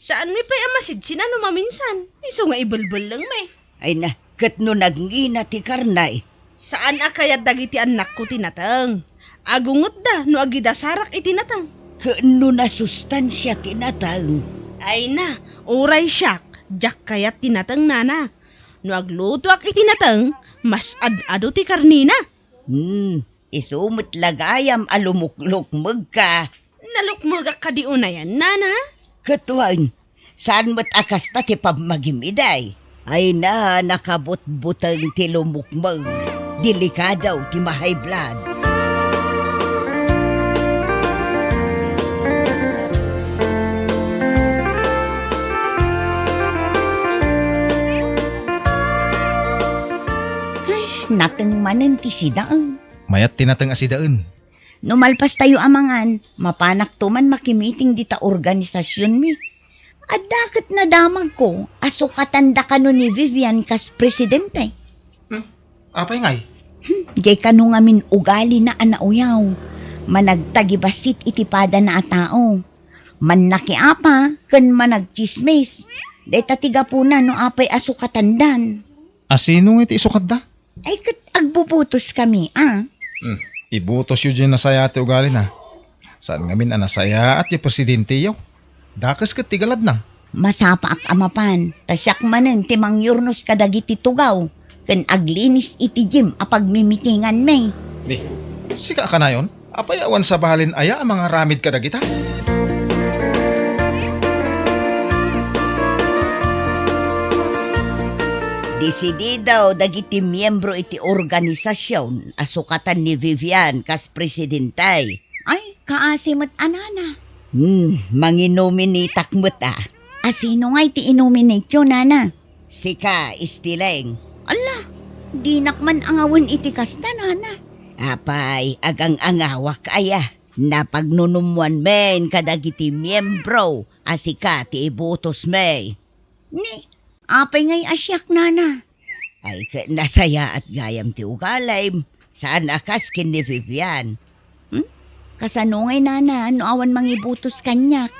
Saanmi pay a masidsinan no maminsan. Isu nga ibelbellengmi. Ay na, ket no nagngina ti karna? Saan a kayat dagiti annakko ti nateng. Agungetda no agidasarak iti nateng. Ket no nasustansia ti nateng? Ay na, uray siak, diak kayat ti nateng, nana. No aglutoak iti nateng, mas ad-adu ti karnina. Hmm, isu met la gayam a lumuklukmegka. Nalukmegak kadi unayan, nana? Ket wen, saan met a kasta ti pammagim idi? Ay na, nakabutbuteng ti lumukmeg. Delikado ti ma-high blood. Ay, nateng manen ti sidaen. Mayat ti nateng a sidaen. No malpastayo a mangan, mapanakto man makimiting dita organisasionmi. Adda ket nadamagko a sukatanda kano ni Vivian kas presidente. Hmm? Apay ngay? Hmm, jay kano ngamin ugalina a nauyaw. Managtagibassit iti padana a tao. Mannakiapa ken managtsismis. Dayta ti gapuna no apay a sukatandan. A sino ngay ti isukatda? Ay, ket agbubutoskami, a? Hmm, ibutosyo diay nasayaat ti ugalina. Saan ngamin a nasayaat ti presidenteyo. Dakes ket ti galadna. Masapaak a mapan, ta siak manen ti mangyurnos kadagiti tugaw ken aglinis iti gym a pagmimitinganmi. Ni, sika a kanayon? Apay awan sabalin aya a mangaramid kadagita? Desidido dagiti miembro iti organisasion a sukatan ni Vivian kas presidente. Ay, kaasi met a nana. Hmm, manginominitak met a. A sino ngay ti inominatyo, nana? Sika, Istileng. Ala, dinak man angawen iti kasta, nana. Apay, agang-angawak aya. Napagnunummoanmin kadagiti miembro a sika ti ibutosmi. Ni, apay ngay a siak, nana? Ay, ket nasayaat gayam ti ugalim. Saan a kas ken ni Vivian. Hmm? Kasano ngay, nana, no awan mangibutos kaniak?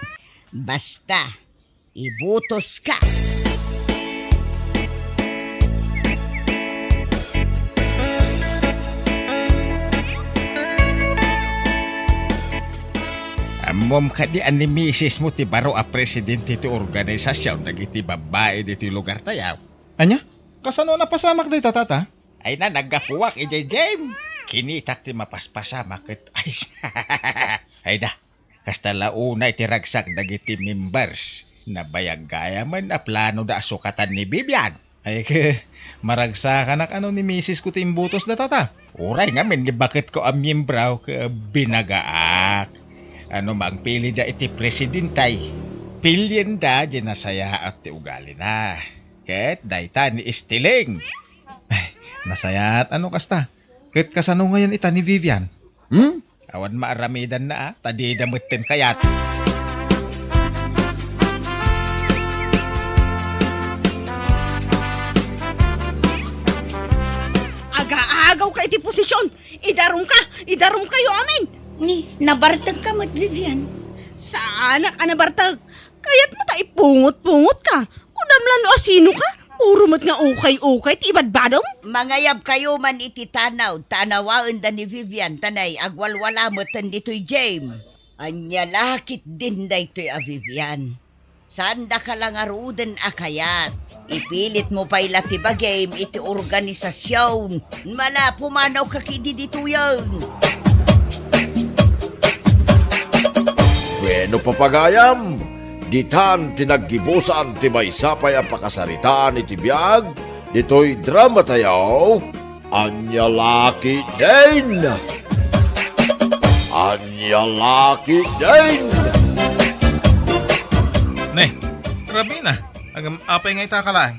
Basta, ibutoska. Ammom kadi a ni misismo ti baro a presidente ti organisasion dagiti babbai ditoy lugartayo? Ania? Kasano a napasamak dayta, tata? Ay na, naggapuak idiay gym. Kinitak ti mapaspasamak ket ay, ay na, kasta la unay ti ragsak dagiti members. Nabayag gayamen a planoda a sukatan ni Vivian. Ay, maragsakanak a no ni misisko ti imbutosda, tata. Uray ngamin ni baketko a miembro ket binagaak. A no mangpilida iti presidente, pilienda diay nasayaat ti ugalina. Ket dayta ni Istileng. Ay, nasayaat a no kasta. Ket kasano ngayen ita ni Vivian? Hmm? Awan maaramidanna a, ta dida metten kayat. Agaagawka iti posision! Idarumka! Idarumkayo amin! Ni, nabartegka met, Vivian. Saanak a nabarteg! Kayatmo ta ipungot-pungotka. Kunam la no asinoka. Puro met nga ukay-ukay ti ibadbadom. Mangayabkayo man iti tanaw, ta anawaenda ni Vivian, ta nay agwalwala metten ditoy gym. Ania la ketdin daytoy a Vivian? Saandaka la ngaruden a kayat. Ipilitmo pay la ti bagim iti organisasion. Mala, pumanawka ketdi ditoyen. Bueno, papagayam, ditan ti naggibusan ti maysa pay a pakasaritaan iti biag ditoy dramatayo, Ania la ketdin? Ania la ketdin? Ne, rabii na. Agam-, apay nga ita ka laeng?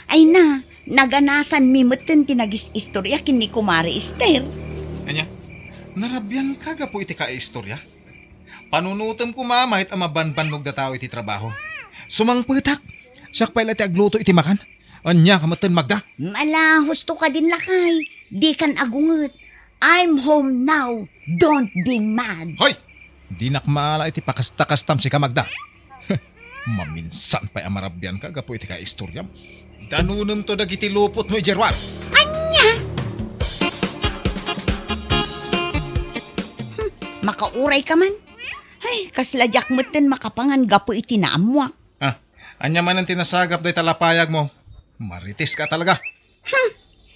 Ay na, naganasanmi metten ti nagis-istorya ken ni Kumare Ester. Ania? Narabianka gapu iti kaistorya? Panunotem koma met a mabanbannog dataw iti trabaho. Sumangpetak! Siak pay la ti agluto iti makan. Ania ka metten, Magda? Ala, husto kadin, lakay. Dikan agunget. I'm home now. Don't be mad. Hoy! Dinak maala iti pakastakastam, sika, Magda. Maminsan pay a marabianka gapu iti kaistoryam. Danunemto dagiti lupotmo idiay ruar. Ania? Hmm, makaurayka man. Ay, kasla diak metten makapangan gapu iti naammoak. Ah, ania manen ti nasagap dayta lapayagmo? Maritiska talaga. Hmm,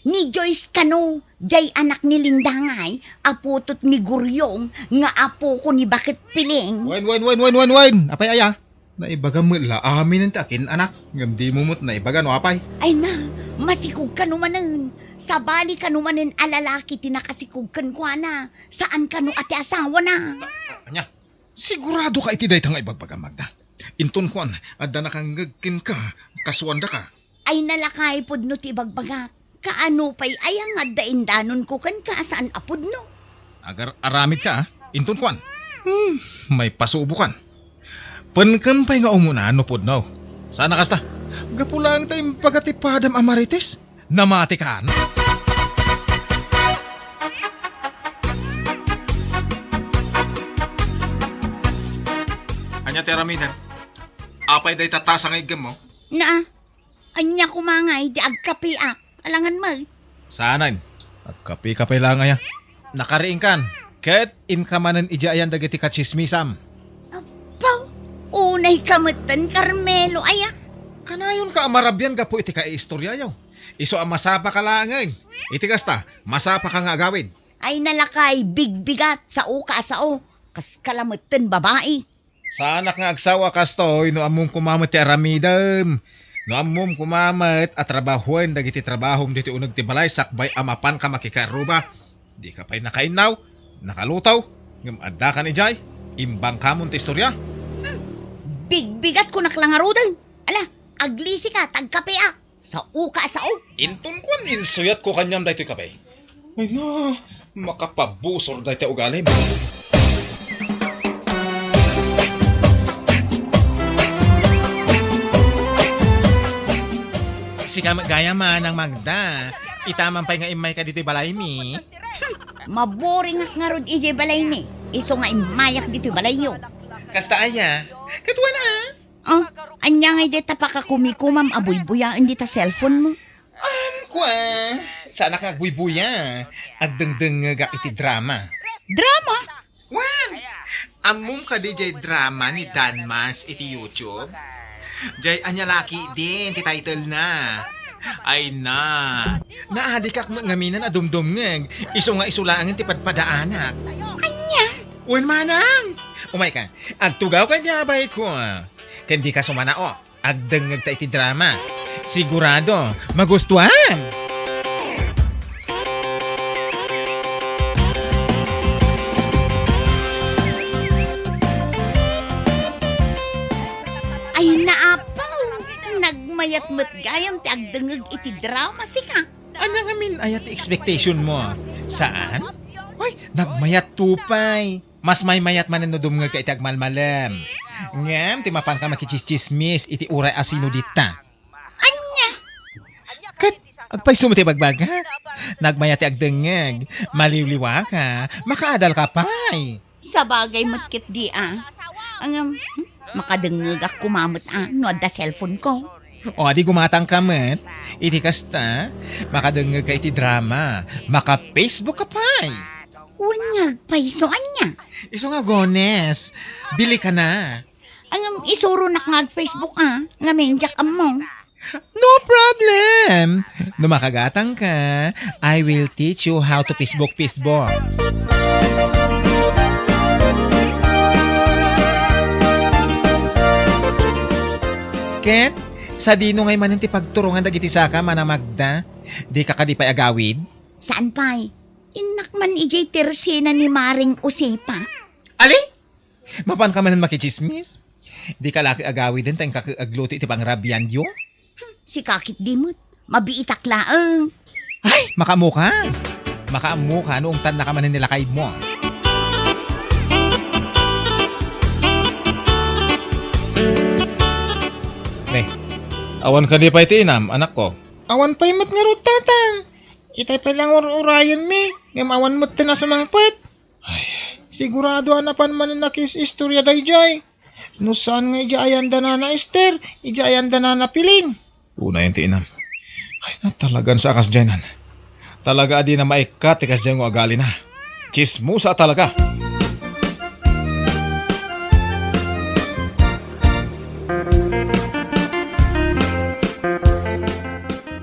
ni Joyce kano, jay anak ni Linda ngay, aputot ni Guryong, nga apoko ni Baket Piling. Wen, wen, wen, wen, wen, wen! Apay aya? Naibagam met la amin ti akin-anak, ngem dimo met naibaga no apay. Ay na, masikog kano manen. Sabali kano manen a lalaki ti nakasikog kenkuana, saan kano a ti asawana. Ah, ah, ania? Sigurado ka iti dayta nga ibagbagam, Magda? Inton kuan, adda nakangngeg kenka, kasuandaka. Ay nalakay pudno ti ibagbagak. Kaano pay aya nga adda indanonko kenka a saan a pudno? Agar-aramidka, a? Inton kuan. Hmm, maipasubokan. Penkem pay nga umuna no pudno. Saan a kasta? Gapu laeng ta imbaga ti padam a Marites. Namatikan. Ania ti aramidem? Apay dayta tasa nga iggemmo? Naa, ania koma ngay ti agkapiak? Alangan met. Saanen. Agkapika pay laeng aya. Nakariingkan. Ket inka manen idiay ayan dagiti katsismisam. Apo, unayka metten, Carmelo, aya? Kanayonka a marabian gapu iti kaiistoriayo. Isu a masapaka laengen. Iti kasta, masapaka nga agawid. Ay, nalakay, bigbigat, saoka a sao. Kaska la metten babai. Saanak nga agsawa kastoy no ammom koma met ti aramidem. No ammom koma met a trabahoen dagiti trabahom ditoy uneg ti balay sakbay a mapanka makikaruba. Dika pay nakainnaw, nakaluto, ngem addakan idiay, imbangkamon ti istoria. Hmm, bigbigatko nak la ngaruden. Ala, aglisika, ta agkapiak. Saoka a sao. Inton kuan, insuyatko kaniam daytoy kape. Ay na, makapabusor dayta ugalim. Sika met gayam, Manang Magda. Ita man pay nga immayka ditoy balaymi. Maburingak ngarud idiay balaymi. Isu nga immayak ditoy balayyo. Kasta aya? Ket wen a? Oh, ania ngay dayta pakakumikumam a buybuyaen dita cellphone-mo? Um, kua, saanak nga agbuybuya. Agdengdengngegak iti drama. Drama? Wen, ammom kadi jay drama ni Dan Mars iti YouTube? Jay Ania Lakidi ti title-na. Ay na, naadikak met ngamin a dumdumngeg. Isu nga isu laengen ti padpadaanak. Ania? Wen, Manang. Umayka, agtugawka iti abayko. Ken dika sumanao, agdengngegta iti drama. Sigurado, magustuam! Ay, naapaw! Nagmayat met gayam ti agdengngeg iti drama, sika. Ania ngamin aya ti expectation-mo? Saan? Ay, nagmayatto pay. Mas maymayat manen no dumngegka iti agmalmalem. Ngem ti mapanka makitsismis iti uray a sino dita. Ania? Ket agpayso met ti ibagbaga? Nagmayat ti agdengngeg. Maliwliwaka. Makaadalka pay. Sabagay met ketdi a. Ngem, makadengngegak koma met a no adda cellphone-ko. O, adi gumatangka met. Iti kasta, makadengngegka iti drama. Maka-Facebook ka pay. Wen nga agpayso, ania? Isu nga agones. Bilikana. Ngem isuronak nga ag-Facebook a, ngamin diak ammo. No problem! No makagatangka, I will teach you how to Facebook, Facebook. Ket, sadino ngay manen ti pagturongan dagiti saka, Manang Magda? Dika kadi pay agawid? Saan pay? Innak man idiay tersena ni Maring Usipa. Ali? Mapanka manen makitsismis? Dika la ket agawiden ta inka ket agluto iti pangrabianyo? Sika ketdi met. Mabiitak laeng. Ay, makaammoka. Makaammoka no ungtannaka manen ni lakaymo. Ne, awan kadi pay ti inam, anakko? Awan pay met ngarud, tatang. Itay pay la nga ur-urayenmi, ngem awan metten a sumangpet. Ay. Sigurado a napan manen a nakis-istorya daydiay. No saan nga idiay ayan da Nana Ester, idiay ayan da Nana Piling. Unayen ti inam. Ay, na, talagan sa a kasdiay nan. Talaga a dina maikkat ti kasdiay nga agalina. Tsismosa a talaga.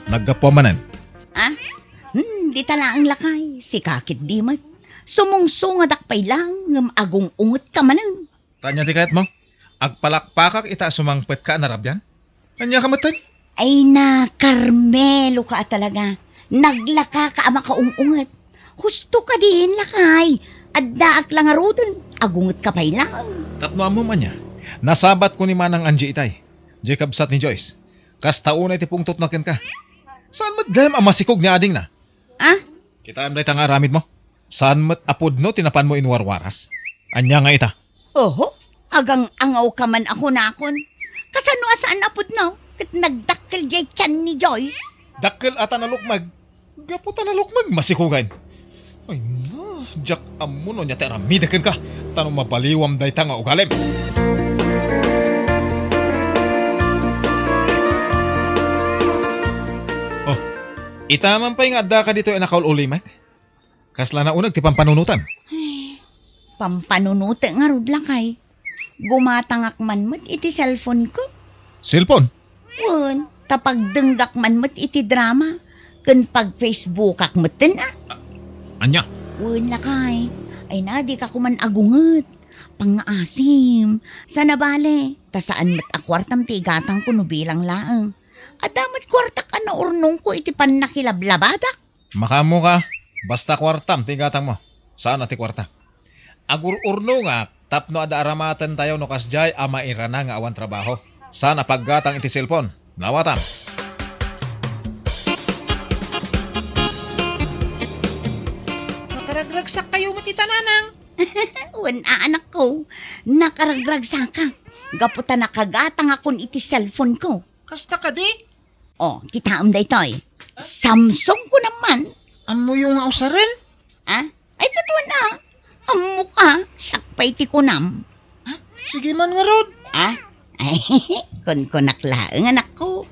Naggapuam manen. Ah? Hmm, dita laeng lakay. Sika ketdi met. Sumungsungadak pay laeng ngem agung-ungetka manen. Ta ania ti kayatmo? Agpalakpakak ita a sumangpetka a narabian? Ania ka metten? Ay na, Carmelo ka a talaga. Naglaka ka a makaung-unget. Husto kadin, lakay. Addaak la ngaruden. Agunget ka pay laeng. Tapno ammom ania? Nasabat ko ni Manang Angie itay. Diay kabsat ni Joyce. Kasta unay ti pungtotna kenka. Saan met gayam a masikog ni adingna? Ah? Kitaem dayta nga aramidmo? Saan met a pudno ti napanmo inwarwaras? Ania nga ita? Oho, agang-angawka man a kunakon. Kasano a saan a pudno ket nagdakkel diay tian ni Joyce? Dakkel a ta nalukmeg. Gapu ta nalukmeg, masikugen. Ay na, diak ammo no ania ti aramidek kenka, ta no mabaliwam dayta nga ugalim. Oh, ita man pay nga addaka ditoy a nakaul-ulimek? Kasla nauneg ti pampanunotem? Ay, pampanunotek ngarud, lakay. Gumatangak man met iti cellphone-ko. Cellphone? Wen, ta pagdenggak man met iti drama, ken pag-Facebookak metten, a. A-, ania? Wen, lakay. Ay na, dika koman agunget. Pangngaasim. Saan a bale, ta saan met a kuartam ti igatangko no bilang laeng. Adda met kuartak a naurnongko iti pannakilablabadak. Makaammoka, basta kuartam ti igatangmo. Saan a ti kuarta. Agur-urnongak tapno adda aramatentayo no kasdiay a mairana nga awan trabaho. Saan a paggatang iti cellphone. Nawatam. Nakaragragsakkayo met ita, nanang. Wen a, anakko, nakaragragsakak gapu ta nakagatangakon iti cellphone-ko. Kasta kadi? O, kitaem daytoy. Samsung ko naman. Ammoyo nga usaren? A? Ay, kaduana. Ammoka, siak pay ti kunam. A? Sige man ngarud. A? Ay, kunkunak laeng, anakko.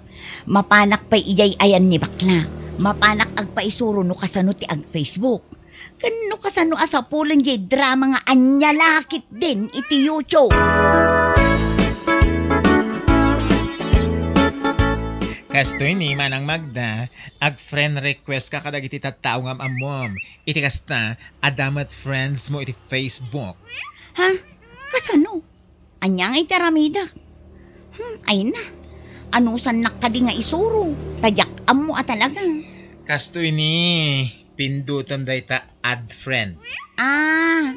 Mapanak pay idiay ayan ni bakla. Mapanak agpaisuro no kasano ti ag-Facebook. Ken no kasano a sapulen diay drama nga ania la ketdin iti YouTube. Kastoy ni Manang Magda, ag-friend request ka kadagiti tattao nga am-ammom. Iti kasta, adda met friends mo iti Facebook. Ha? Kasano? Ania nga iti aramidek? Hmm, ay na. Anusannak kadi nga isuro? Ta diak ammo a talaga. Kastoy ni, pindutem dayta add friend. A,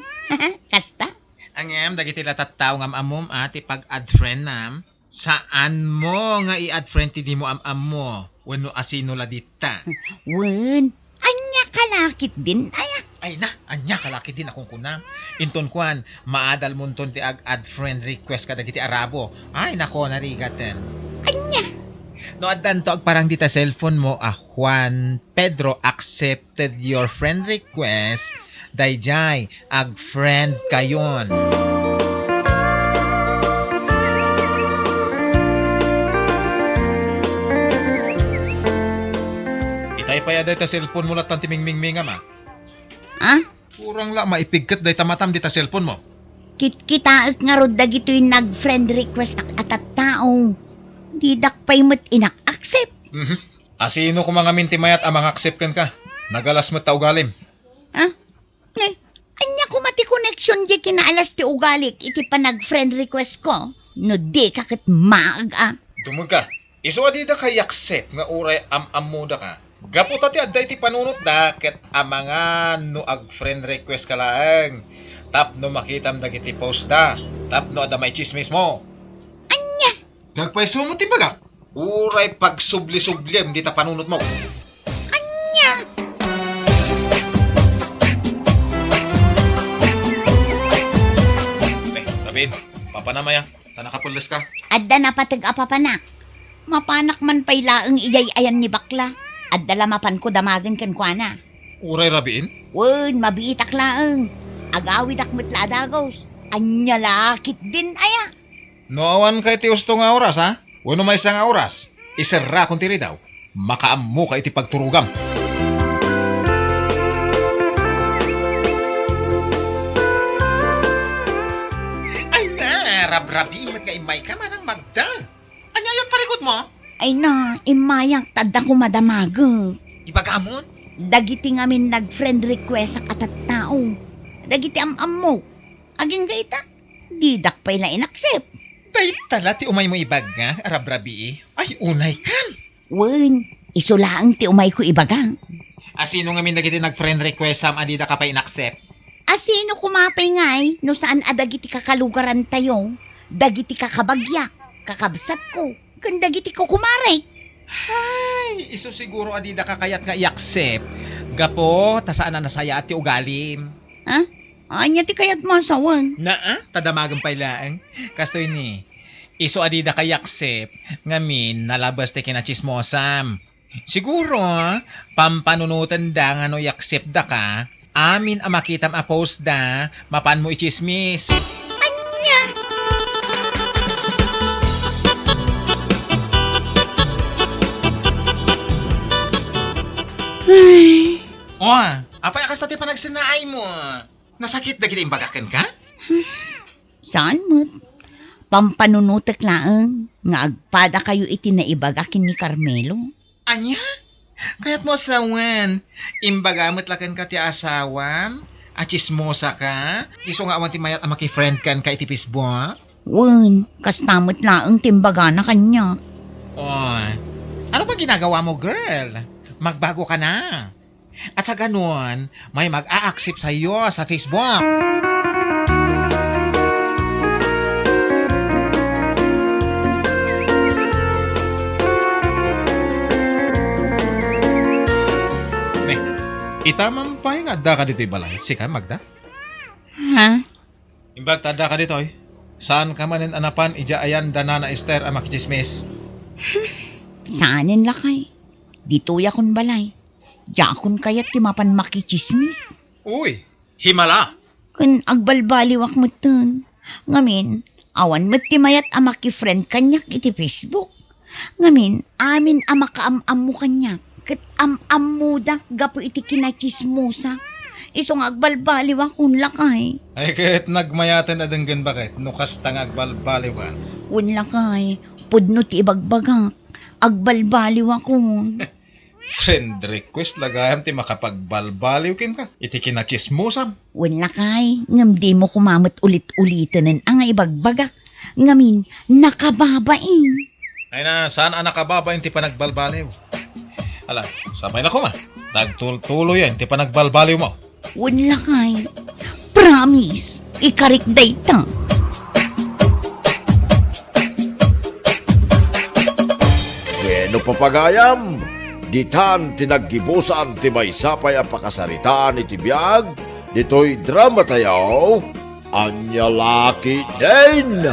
kasta? Ngem dagiti la tattao nga am-ammom a ti pag-add friend-nam, saanmo nga i-add friend ti dimo am-ammo wenno asino la dita. Wen, ania ka la ketdin, aya? Ay na, ania ka la ketdin a kunkunam? Inton kuan, maadalmonton ti ag-add friend request kadagiti Arabo. Ay nako, narigaten. Ania? No addanto agparang dita cellphone mo a Juan Pedro accepted your friend request, daydiay, ag-friend kayon. Itay pay a dayta cellphone mo lattan ti mingmingmingam, a? A? Kurang la maipigket dayta matam dita cellphone mo. Kitkitaek ngarud dagitoy nag-friend request-ak a tattao. Didak pay met inak-accept. Mhm. Asino koma ngamin ti mayat a mangaccept kenka? Nagalas met ta ugalim. A? Ne, ania koma ti connection diay kinaalas ti ugalik iti panag-friend request-ko? No dika ket maag a. Dumeg ka. Isu a dida ka i-accept nga uray am-ammoda ka. Gapu ta ti adda iti panunotda ket amangan no ag-friend request ka laeng tapno makitam dagiti post-da, tapno adda maitsismis mo. Ania? Nagpayso mo ti bagak? Uray pagsubli-subliem dita panunot mo. Ania? Eh, Rabin, papanam aya, ta nakapelles ka. Adda napateg a papanak. Mapanak man pay laeng idiay ayan ni bakla. Adda la mapanko damagen kenkuana. Uray rabiin? Wen, mabiitak laeng. Agawidak met la a dagus. Ania la ketdin aya? No awan kay ti usto nga oras, ha? Wenno maysa nga oras, iserrakon ti ridaw. Makaammoka iti pagturogam. Ay na, rabrabii met nga immayka, Manang Magda. Ania aya parikutmo? Ay na, immayak ta adda koma damagek. Ibagamon? Dagiti ngamin nag-friend request-ak a tattao. Dagiti am-ammok. Agingga ita, didak pay la in-accept. Dayta la ti umaymo ibaga, a rabrabii? Ay, unaykan! Wen, isu laeng ti umayko ibaga. Asino ngamin dagiti nag-friend request-am a didaka pay in-accept? Asino koma pay ngay no saan a dagiti kakalugarantayo, dagiti kakabagyak, kakabsatko, ken dagiti kukumarek? Hay, isu siguro a didaka kayat nga i-accept Gapu ta saan a nasayaat ti ugalim. Ha? Ania ti kayatmo a sawen? Naa, ta damagem pay laeng. Kastoy ni, isu a didaka i-accept, ngamin nalabes ti kinatsismosam. Siguro, pampanunotenda nga no i-accept daka, amin a makitam a post da, mapanmo itsismis. Ania? Ay. O, apay a kasta ti panagsennaaymo? Nasakit dagiti imbagak kenka? Saan met. Pampanunotek laeng nga agpadakayo iti naibaga ken ni Carmelo. Ania? Kayatmo a sawen, imbaga met la kenka ti asawam a tsismosa ka, isu nga awan ti mayat a makifriend kenka iti Facebook? Wen, kasta met laeng ti imbagana kaniak. Oy, ano ba ginagawamo, girl? Magbago ka na. At sa ganun, may mag-a-accept sa'yo sa Facebook. Ne, ita man pay nga adda ka ditoy balay, sika, Magda? Ha? Imbag ta adda ka ditoy, saan ka manen a napan idiay ayan da Nana Esther a makitsismis? Saanen lakay. Ditoyakon balay. Diakon kayat ti mapan makitsismis. Uy, himala! Ken agbalbaliwak metten. Ngamin, awan met ti mayat a makifriend kaniak iti Facebook. Ngamin, amin a makaam-ammo kaniak, ket am-ammoda gapu iti kinatsismosa. Isu nga agbalbaliwak, wen lakay. Ay, ket nagmayaten a denggen baket no kasta nga agbalbaliwan. Wen lakay, pudno ti ibagbagak. Agbalbaliwakon. Friend request la gayam ti makapagbalbaliw kenka iti kinatsismosam. Wen lakay, ngem dimo koma met ulit-uliten a nga ibagbagak. Ngamin, nakababain. Ay na, saan a nakababain ti panagbalbaliw? Ala, sapay na koma. Nagtultuloyen ti panagbalbaliwmo. Wen lakay. Promise, ikarik dayta. Wenno, papagayam, ditan ti naggibusan ti maysa pay a pakasaritaan iti biag ditoy dramatayo, Ania La Ketdin.